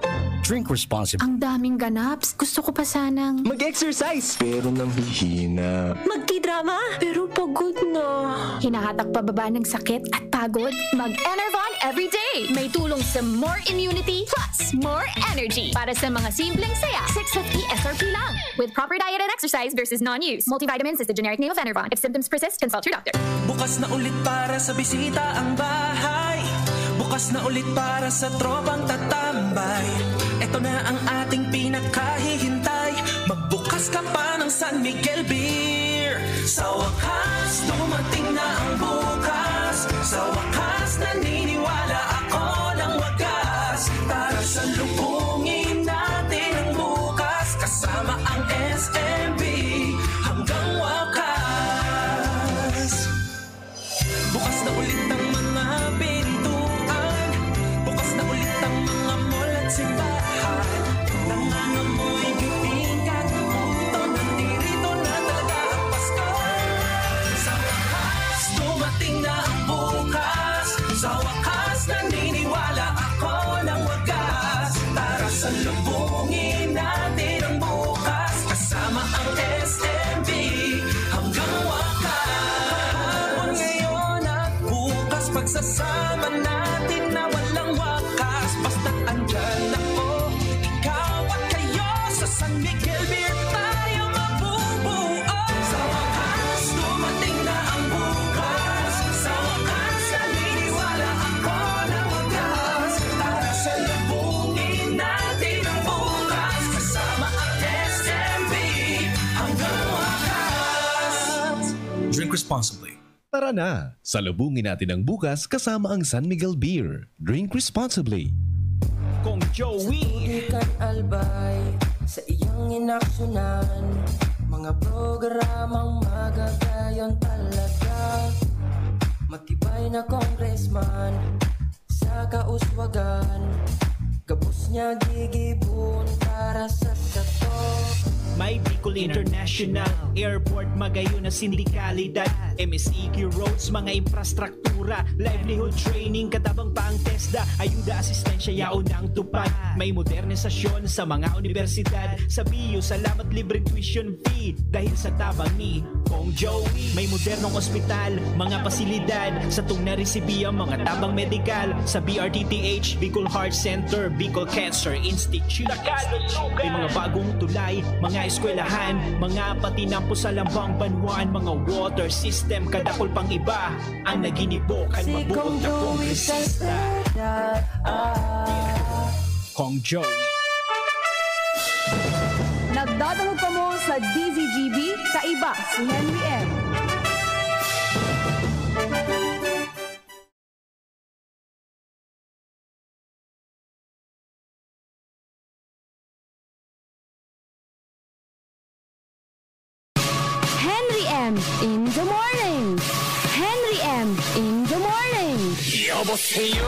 Drink responsibly. Ang daming ganaps. Gusto ko pa sanang mag-exercise. Pero nanghihina. Magtidrama. Pero pagod na. Hinahatak pababa ng sakit at pagod. Mag-Enervon everyday. May tulong sa more immunity plus more energy. Para sa mga simpleng saya, six fifty S R P lang. With proper diet and exercise versus non-use. Multivitamins is the generic name of Enervon. If symptoms persist, consult your doctor. Bukas na ulit para sa bisita ang bahay. Bukas na ulit para sa tropang tatambay. Ito na ang ating pinakahihintay. Magbukas ka pa ng San Miguel Beer. Sa wakas, dumating na ang bukas. Sa wakas, naniniwala ako ng wagas. Tara, salubungin natin ang bukas. Kasama ang S M B hanggang wakas. Bukas na ulit ang mga pintuan. Bukas na ulit ang mga mall at simbahan. S M B hanggang wakas. Kahapon, ngayon at bukas, pagsasama natin na walang wakas. Basta't andyan ako, ikaw at kayo, sa San Miguel Beer tayo mabubuo. Sa wakas, dumating na ang bukas. Sa wakas, naniniwala ako na wakas. Tara, salubungin natin ang bukas. Kasama ang S M B hanggang wakas. Drink responsibly. Tara na, salubungin natin ang bukas kasama ang San Miguel Beer. Drink responsibly. Kong Joey. Sa tubig kan Albay, sa iyang inaksyonan, mga programang magagayon talaga. Matibay na congressman, sa kauswagan, gabos niya gigibon para sa sato. May Bicol International Airport, magayon na sindikalidad, M S E Q roads, mga infrastruktura, livelihood training, katabang pa ang TESDA, ayuda, asistensya, yaon ang tupad. May modernisasyon sa mga universidad, sa B U, salamat, libreng tuition fee, dahil sa tabang ni Kong Joey. May modernong ospital, mga pasilidad, satong naresibi ang mga tabang medikal sa B R T T H, Bicol Heart Center, Bicol Cancer Institute. May mga bagong tulay, mga eskwelahan, mga patinampo sa lambang banwaan, mga water system, kadakol pang iba ang naginibo kan Si mabuot Kong na Joey kongresista. Salceda, ah. Kong Joey. Nagdadangog kamo sa D Z G B, kaiba si Henry M. Henry M in the morning. Henry M in the morning. 여보세요.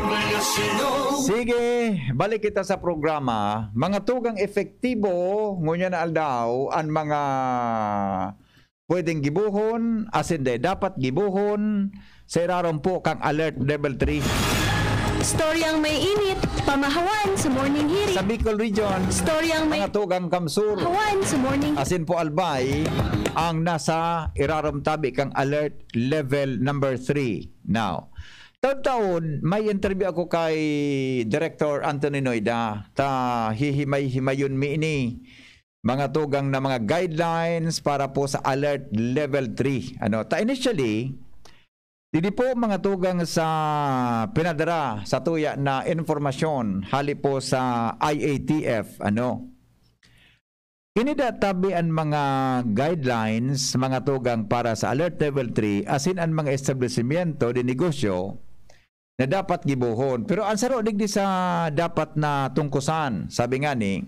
안녕하세요. Sige, balik kita sa programa. Mga tugang epektibo, ngunyan na aldaw, ang mga pwedeng gibohon, asin dai dapat gibohon, sa irarom po kang Alert Level three. Storyang may init, pamahawan sa Morning Hearing. Sa Bicol Region, Storyang may mga tugang Kamsur, hawan sa Morning asin po Albay, ang nasa irarom tabi kang Alert Level number three. Now, taon-taon, may interview ako kay Director Anthony Noida. Ta hihimay-himayon mi ini, mga tugang na mga guidelines para po sa Alert Level three. Ano, ta initially, didi po, mga tugang, sa pinadara sa tuya na informasyon hali po sa I A T F, ano. Ini da tabi an mga guidelines, mga tugang, para sa Alert Level three, asin an mga establisimyento de negosyo na dapat gibohon. Pero ang saro digdi sa dapat na tungkusan, sabi ngani,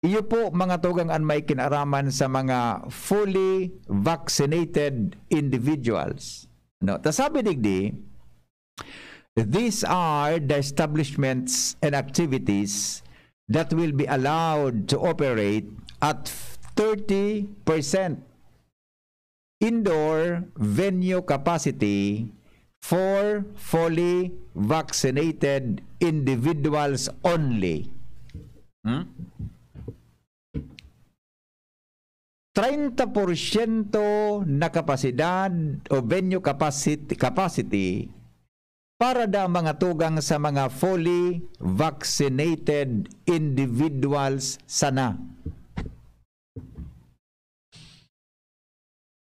iyo po, mga tugang, an may kinaraman sa mga fully vaccinated individuals. No, ta sabi digdi, "These are the establishments and activities that will be allowed to operate at thirty percent indoor venue capacity for fully vaccinated individuals only." Hmm? Treinta porsyento na kapasidad o venue capacity, capacity para da, mga tugang, sa mga fully vaccinated individuals sana.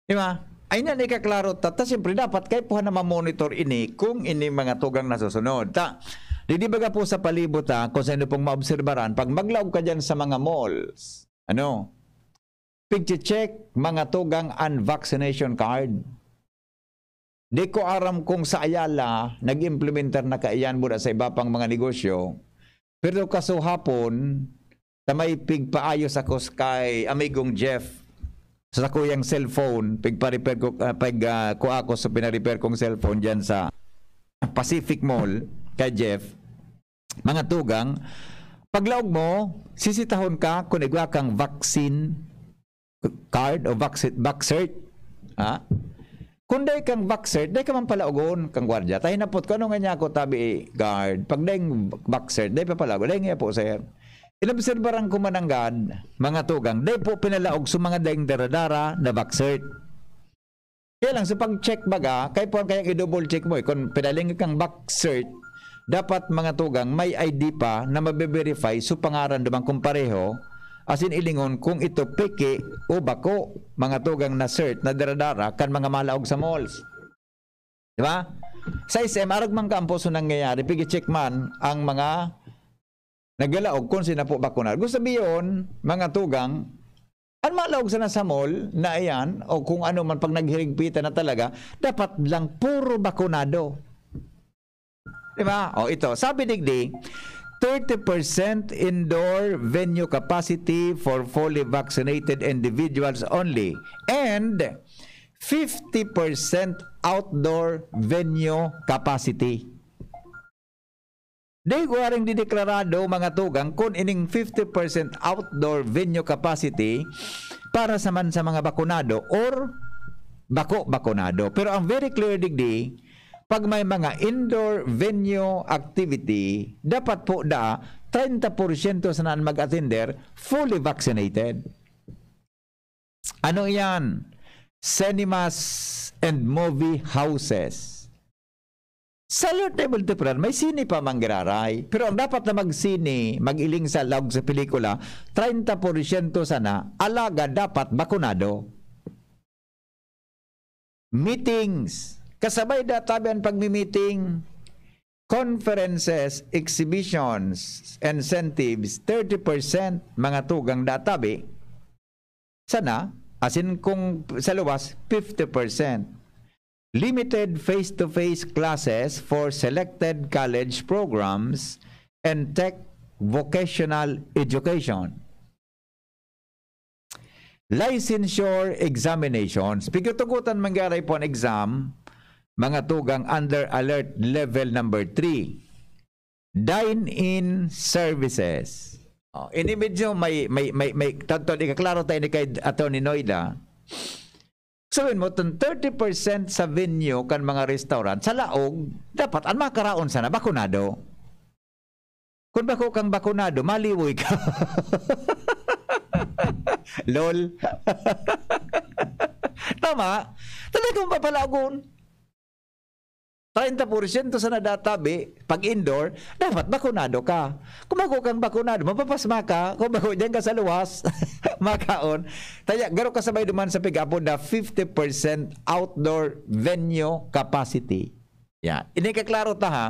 Di ba? Ay na, ikaklaro ta. Ta, siyempre, dapat kaipuhan na mamonitor ini kung ini mga tugang nasusunod. Ta, di, di baga po sa palibot, ha, kung sino pong maobserbaran, pag maglaog ka dyan sa mga malls, ano, pigche-check, mga tugang, an vaccination card. Di ko aram kung sa Ayala, nag-implementar na kaiyan muna sa iba pang mga negosyo. Pero kasuhapon, sa may pigpaayos ako s-, kay amigong Jeff, sa sakuyang cellphone, pigpa-repair ko, ah, pag, ah, kua ko sa pina-repair kong cellphone dyan sa Pacific Mall, kay Jeff, mga tugang, paglaog mo, sisitahon ka kung igwa kang vaccine card o vaccine, vaccert. Ha? Kung dai kang vaccert, dai ka man palaogon kang gwardiya. Ta hinapot ko, "Ano nga niya ako, tabi, guard? Pag daing vaccert, dai pa palaogon." "Dai nga po, sir." Inobserbaran ko man nanggad, mga tugang, dai po pinalaog sa mga daing daradara na vaxxert. Kaya lang, sa pag-check baga, kaya po kaya i-double check mo eh, kung pinaling kang vaxxert, dapat mga tugang, may I D pa na mabe-verify sa pangaran dumang kung pareho, asin ilingon kung ito peke o bako, mga tugang na cert na daradara kan mga malaog sa malls. Di ba? Sa S M, arog man kaampo so nangyayari, pigi-check man ang mga nagalaog kung sina po bakunado. Gusto sabihin, mga tugang, ang malaog sana sa mall na iyan, o kung ano man pag naghirigpitan na talaga, dapat lang puro bakunado. Di ba? O ito, sabi digdi, thirty percent indoor venue capacity for fully vaccinated individuals only and fifty percent outdoor venue capacity. Di ko haring dideklarado, mga tugang, kun ining fifty percent outdoor venue capacity para sa man sa mga bakunado or bako bakunado. Pero ang very clear digdi, pag may mga indoor venue activity, dapat po da treinta porsyento sana an mag-attender fully vaccinated. Ano iyan? Cinemas and movie houses. Sa Alert Table Tipran, may sine pa manggiraray. Pero ang dapat na magsine, mag-iling sa laog sa pelikula, treinta porsyento sana, alaga dapat bakunado. Meetings. Kasabay da tabi an pagmi-meeting, conferences, exhibitions, incentives, thirty percent, mga tugang da tabi. Sana, asin kung sa luwas, fifty percent. Limited face-to-face classes for selected college programs and tech vocational education. Licensure examinations. Pigtutugutan manggaray po an exam, mga tugang under alert level number three. Dine-in services. Oh, ini medyo may, may, may, may, tanto ikaklaro tayo ni kay Attorney Noida. Sabihin mo, tong thirty percent sa venue kan mga restaurant, sa laog, dapat ang makaraon sana, bakunado. Kung bako kang bakunado, maliwoy ka. Lol. Tama? Talagang papalagon. Treinta porsyento sana databi, pag indoor, dapat bakunado ka. Kung bako kang bakunado, mapapasma ka. Kung bako diyan ka sa luwas, makaon. Taya, garo kasabay duman sa pig-apod na fifty percent outdoor venue capacity. Ya, ini kaklaro ta ha,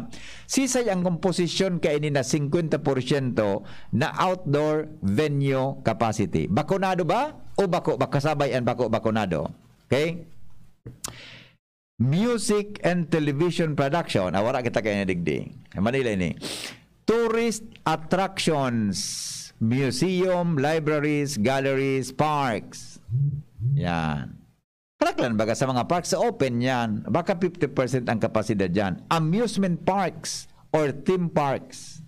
sisay ang komposisyon kaini na singkwenta porsyento na outdoor venue capacity. Bakunado ba? O bako, ba kasabay ang bako, bakunado? Okay? Music and television production. Ah, wala kita kaya digdi. Manila ini. Tourist attractions, museum, libraries, galleries, parks. Yan. Karaklan baga sa mga parks, sa open yan. Baka fifty percent ang kapasidad dyan. Amusement parks or theme parks.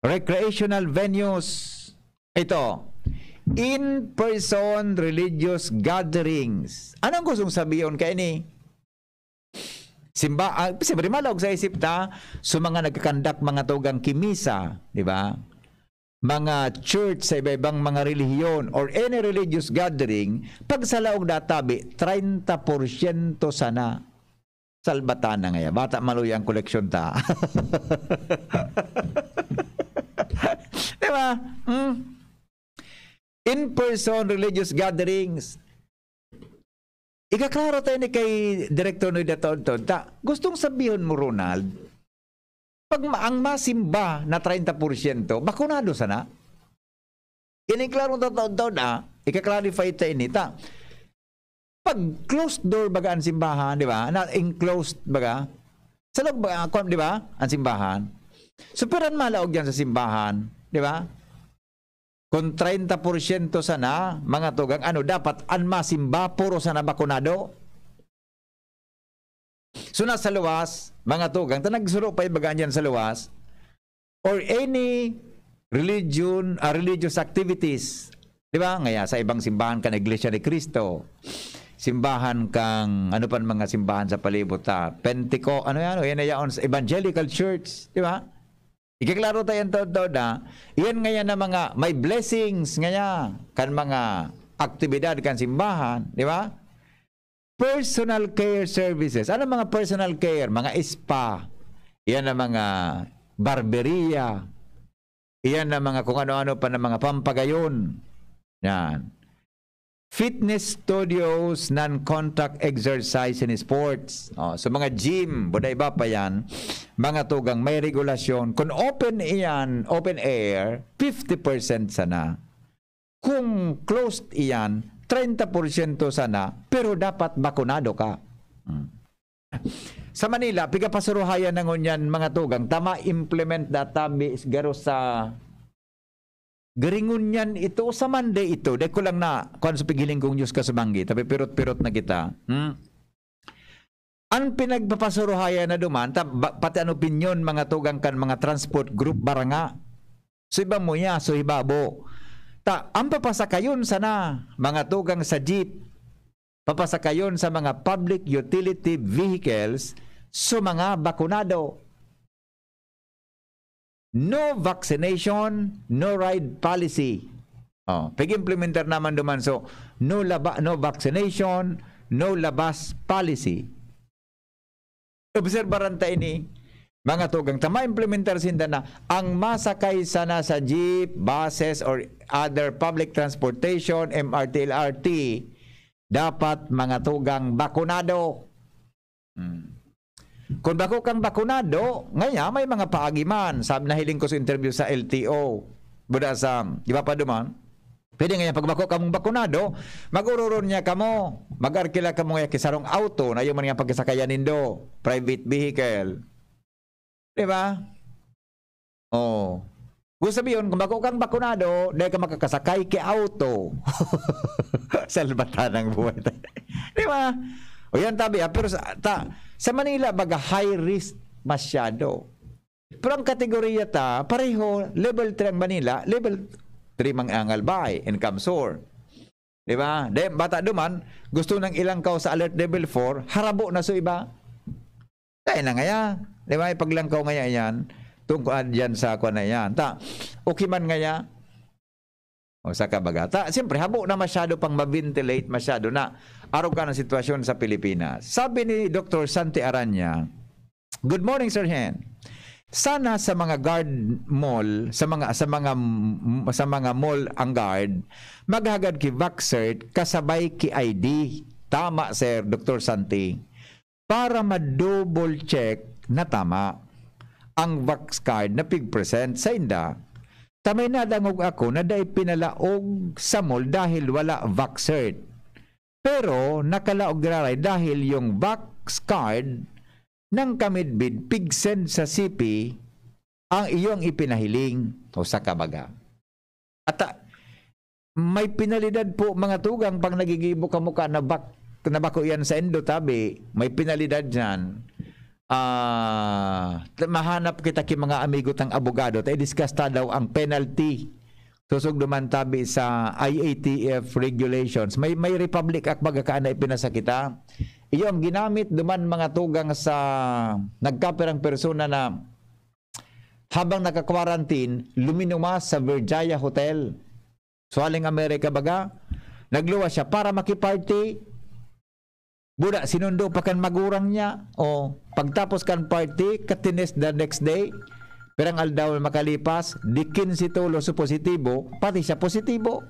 Recreational venues. Ito, in-person religious gatherings. Anong gustong sabihin kaini? Simba, ah, siyempre, malaog sa isip ta, so mga nagkakandak, mga tugang kimisa, di ba? Mga church sa iba-ibang mga relihiyon or any religious gathering, pag sa laog databi, treinta porsyento sana. Salbatan na ngaya. Bata maluya ang koleksyon ta. Di ba? Hmm? In-person religious gatherings. Ikaklaro tayo ni kay Director Noy Dataon ta. Gustong sabihin mo, Ronald, pag ma-, ang masimba na treinta porsyento, bakunado sana? Ining klarong tataon-taon na, ika-clarify ta ini ta. Pag closed door baga ang simbahan, di ba? Na enclosed baga. Sa loob baga, kwan, di ba? Ang simbahan. So, pero ang malaog yan sa simbahan, di ba? Kung treinta porsyento sana, mga tugang, ano, dapat ang masimba, puro sana bakunado. So, nasa luwas, mga tugang, ta nagsuro pa yung bagaan dyan sa luwas, or any religion, ah, religious activities, di ba? Ngaya, sa ibang simbahan kan Iglesia ni Cristo, simbahan kang, ano pa mga simbahan sa palibot, ha? Penteco-, ano yan? O yan na yaon sa Evangelical Church, di ba? Ikaklaro tayo ang taod-taod na, iyan ngayon na mga may blessings ngayon kan mga aktibidad kan simbahan, di ba? Personal care services. Ano mga personal care? Mga spa. Iyan ang mga barberia. Iyan ang mga kung ano-ano pa na mga pampagayon. Yan. Fitness studios, non-contact exercise and sports. Oh, so mga gym, buda iba pa yan, mga tugang may regulasyon. Kung open iyan, open air, fifty percent sana. Kung closed iyan, treinta porsyento sana, pero dapat bakunado ka. Hmm. Sa Manila, pigapasuruhayan na ngunyan mga tugang, tama implement data bis garo sa garingon niyan ito, sa Monday ito, dahil ko lang na, kwan sa pigiling kong news ka sa banggi, tapi pirot-pirot na kita. Hmm? Ang pinagpapasuruhayan na duman, ta, ba, pati ang opinyon, mga tugang kan mga transport group, baranga. So, iba mo ya, so, hibabo. Ta, ang papasakayon sana, mga tugang sa jeep, papasakayon sa mga public utility vehicles, so, mga bakunado. No vaccination, no ride policy. Oh, pag-implementar naman duman. So, no laba, no vaccination, no labas policy. Obserbaran ta ini, mga tugang, ta ma-implementar sinda na ang masakay sana sa jeep, buses, or other public transportation, M R T, L R T, dapat mga tugang bakunado. Hmm. Kung bako kang bakunado, ngaya may mga paagi man. Sabi, nahiling ko sa interview sa L T O. Buda sa, di ba pa duman? Pwede ngaya, pag bako kamong bakunado, mag-ururon niya kamo. Mag-arkila kamo ngaya kisarong auto na yung mga pagkasakayan nindo. Private vehicle. Di ba? Oh. Gusto sabihin, kung bako kang bakunado, dahil ka makakasakay ki auto. Salbatan ang buhay. Di ba? O yan, tabi, ah. Pero sa, ta, sa Manila, baga high risk masyado. Pero ang kategorya ta, pareho, level three ang Manila, level three mang angal bay, income source. Di ba? Dahil bata duman, gusto nang ilangkaw sa alert level four, harabo na so iba. Kaya na ngaya. Di ba? Ipaglangkaw ngaya yan. Tungkol dyan sa kwan na yan. Ta, okay man ngaya. O sa kabaga. Ta, siyempre, habo na masyado pang ma-ventilate, masyado na. Arog ka ng sitwasyon sa Pilipinas. Sabi ni Doktor Santi Aranya, "Good morning, Sir Hen. Sana sa mga guard mall, sa mga, sa mga, sa mga mall ang guard, maghagad ki vax cert kasabay ki I D." Tama, Sir, Doktor Santi. Para ma-double check na tama ang vax card na pig-present sa inda, ta may nadangog ako na dai pinalaog sa mall dahil wala vax cert. Pero nakalaog giraray dahil yung vax card ng kamidbid pig-send sa C P ang iyong ipinahiling o sa kabaga. At, ah, may penalidad po, mga tugang, pag nagigibo kamo ka na bak-, na bako yan sa indo, tabi, may penalidad yan. Ah, t-, mahanap kita ki mga amigo tang abogado, ta i-discuss ta daw ang penalty. Susog duman tabi sa I A T F regulations. May, may Republic Act baga ka na ipinasa kita. Iyo ang ginamit duman, mga tugang, sa nagkapirang persona na habang naka-quarantine, luminumas sa Virginia Hotel. Sualing Amerika baga, nagluwas siya para makiparty. Buda, sinundo pa kan magurang niya. O, pagtapos kan party, katines the next day, pirang aldaw na makalipas, di kinse tolos so positibo, pati siya positibo.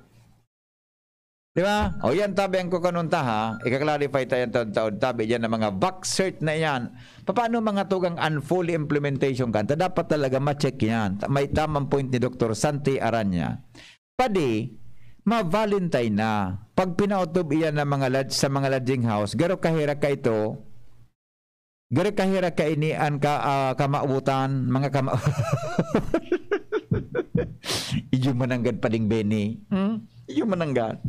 Di ba? O yan, tabi ang kukanunta ha. Ika-clarify tayo ang taod-taod. Tabi dyan ng mga vax cert na yan. Paano mga tugang unfully implementation kan? Ta dapat talaga ma-check yan. Ta-, may tamang point ni Doktor Santi Aranya. Padi, ma-Valentine na. Pag pinautob iyan ng mga lad-, sa mga lodging house, garo kahira ka ito, garo kahira ka ini an ka, ah, kamawotan, mga kama-, iyo mananggad, Pading Benny. Hmm? Iyo mananggad.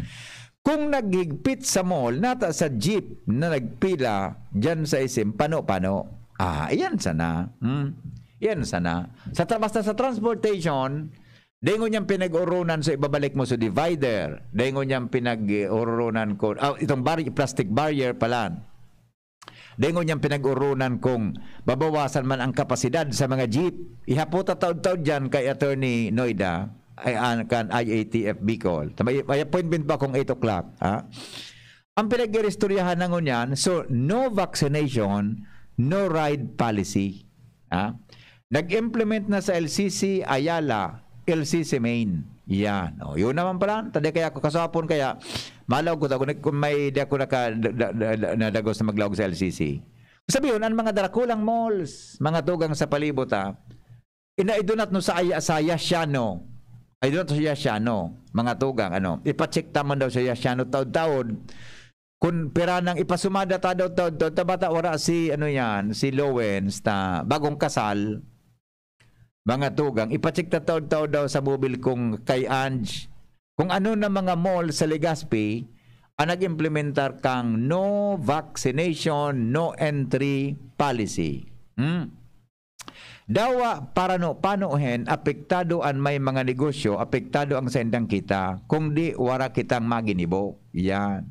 Kung naghigpit sa mall, nata sa jeep na nagpila dyan sa isim, pano-pano. Ah, iyan sana. Hmm? Iyan sana. Sa tra-, basta sa transportation, dengon niyang pinag-urunan, so ibabalik mo sa divider. Dengon niyang pinag-urunan ko, ah, itong bar-, plastic barrier pala. Dai ngunyan pinag-oronan kung babawasan man ang kapasidad sa mga jeep. Ihapot ta taod-taod diyan kay Attorney Noida, ay, an-, kan I A T F Bicol. Tama, may appointment pa akong eight o'clock, ha? Ang pinag-iristoryahan na ngunyan, so, no vaccination, no ride policy. Ha? Nag-implement na sa L C C Ayala, L C C Main. Yan. O, yun naman pala. Tadi kaya ako kasapon, kaya malaog ko, ako, kung may di ako naka, da, da, da, nadagos na maglaog sa L C C. Sabi yun, ang mga drakulang malls, mga tugang sa palibot, ha? Ina, idunat no sa Aya-, sa Yasiano. Idunat sa Yasiano, mga tugang, ano. Ipacheck ta man daw sa Yasiano, taod-taod. Kung pira nang ipasumada, taod-taod, taod-taod, ta bata, wala si, ano yan, si Lowens, ta bagong kasal, mga tugang, ipacheck ta taod-taod daw sa mobil kung kay Ange, kung ano na mga mall sa Legazpi ang nag-implementar kang no vaccination, no entry policy. Hmm? Dawa, parano-pano hen, apektado an may mga negosyo, apektado ang saindang kita, kung di, wara kitang maginibo. Yan.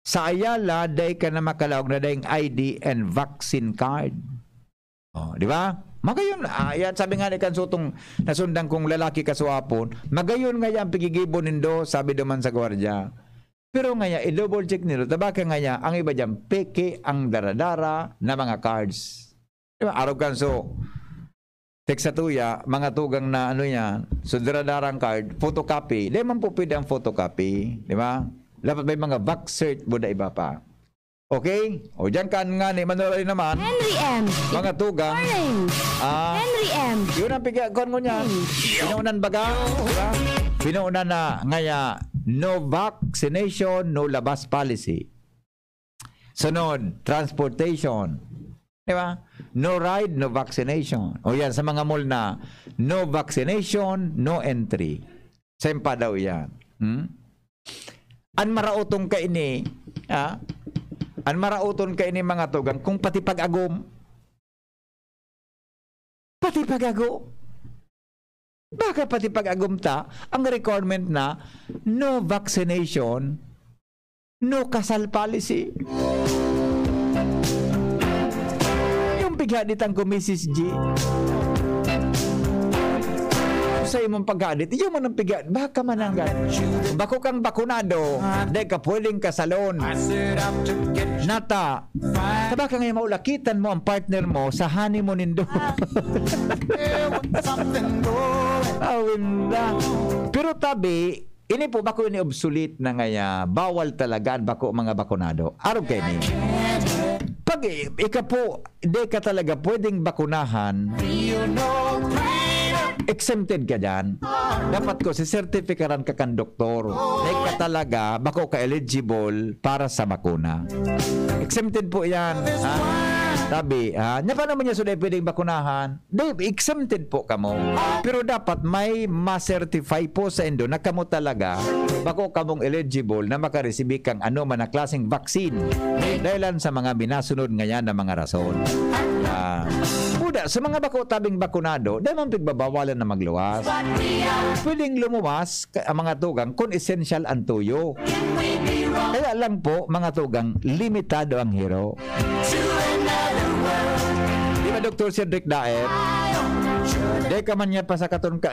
Sa Ayala, dai ka na makalaog na daing I D and vaccine card. Oh, di ba? Magayon, ah, yan, sabi nga ni Kansutong nasundan kong lalaki kaswapon, "Magayon nga yan, pigigibo nindo," sabi duman sa gwardiya. Pero ngaya, i-double check nindo, tabaka ngaya, ang iba diyan, peke ang daradara na mga cards. Di ba? Arog kan so, text sa tuya, mga tugang na ano yan, so daradarang card, photocopy. Di man po pwede ang photocopy, di ba? Dapat may mga vax cert, buda iba pa. Okay? O, diyan ka nga ni Manuel naman. Henry M. Mga tugang. Morning. Ah, Henry M. Yun ang piga-, kuwan mo niya. Hmm. Pinaunan baga, di ba? Pinaunan na ngaya, no vaccination, no labas policy. Sunod, transportation. Di ba? No ride, no vaccination. O yan, sa mga mall na, no vaccination, no entry. Sempa daw yan. Hmm? An maraoton kaini, ha? An maraoton kaini, mga tugang, kung pati pag-agom, pati pag-agom. Baka pati pag-agom ta, ang requirement na, no vaccination, no kasal policy. Yung pighadit ang ko, Missus G. Sa imong paghadit, yung man ang pigha-, baka mananggal. Bako kang bakunado, dai ka pwedeng kasalon. Nata, tabaka nga maulakitan mo ang partner mo sa honeymoon nindo. Awinda. Pero tabi, ini po, bako ini obsolete na ngaya, bawal talaga an bako mga bakunado. Arog kaini. Pag i-, ika po, di ka talaga pwedeng bakunahan, exempted ka dyan. Dapat ko, si sertifikaran ka kan doktor. Di ka talaga, bako ka eligible para sa bakuna. Exempted po yan. Ha? Tabi, ha? Nya, paano mo niya suday pwedeng bakunahan? Di, exempted po kamo. Pero dapat may ma-certify po sa indo na kamo talaga, bako kamong eligible na makaresibi kang ano man na klaseng vaccine. Dahilan sa mga minasunod ngayan na mga rason. Ah, buda, sa mga bako tabing bakunado, dai man pigbabawalan na magluwas. Pwedeng lumuwas ka-, ang mga tugang kung essential ang tuyo. Kaya lang po, mga tugang, limitado ang hiro. Di ba, Doktor Cedric Daet? Di ka man niya pa sa katon ka.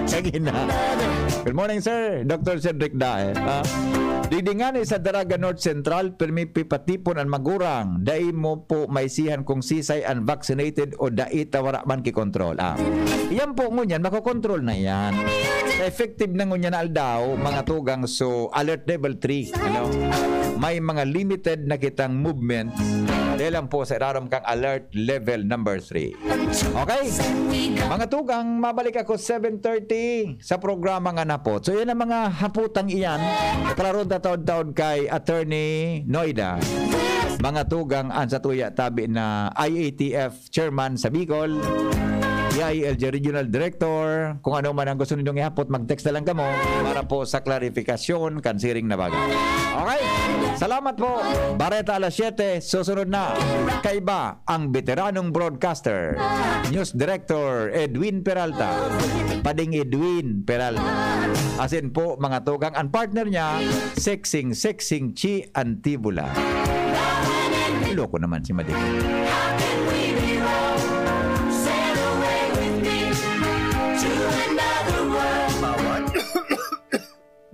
Kagina. Good morning, sir. Doktor Cedric Daet. Ah, digdi ngani sa Daraga North Central, pirmi pipatipon ang magurang. Dai mo po maisihan kung sisay ang vaccinated o dai ta wara man ki control. Ah, iyan po ngunyan, makokontrol na iyan. Effective na ngunyan na aldaw, mga tugang, so alert level three. Ano? May mga limited na kitang movement. Dahil lang po sa irarom kang alert level number three. Okay? Mga tugang, mabalik ako seven thirty sa programa nga Hapot. So, yan ang mga haputang iyan. Ipalarong tataod-taod kay Attorney Noida. Mga tugang, an sa tuya tabi na I A T F chairman sa Bicol, I A L G Regional Director, kung ano man ang gusto ninyong ihapot, mag-text na lang kamo para po sa klarifikasyon kan siring na bagay. Okay? Salamat po. Bareta alas siyete, susunod na. Kaiba ang veteranong broadcaster, News Director Edwin Peralta. Pading Edwin Peralta. Asin po, mga tugang, ang partner niya, Sexing, Sexing Chi Antibula. Loko naman si Madikit. How can we be wrong? Sail away with me to another world. Bawat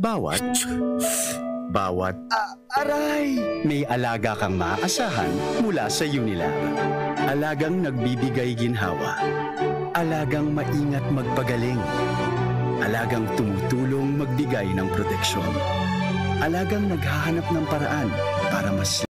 Bawat, bawat, Aray! May alaga kang maaasahan mula sa Unilab. Alagang nagbibigay ginhawa. Alagang maingat magpagaling. Alagang tumutulong magbigay ng proteksyon. Alagang naghahanap ng paraan para mas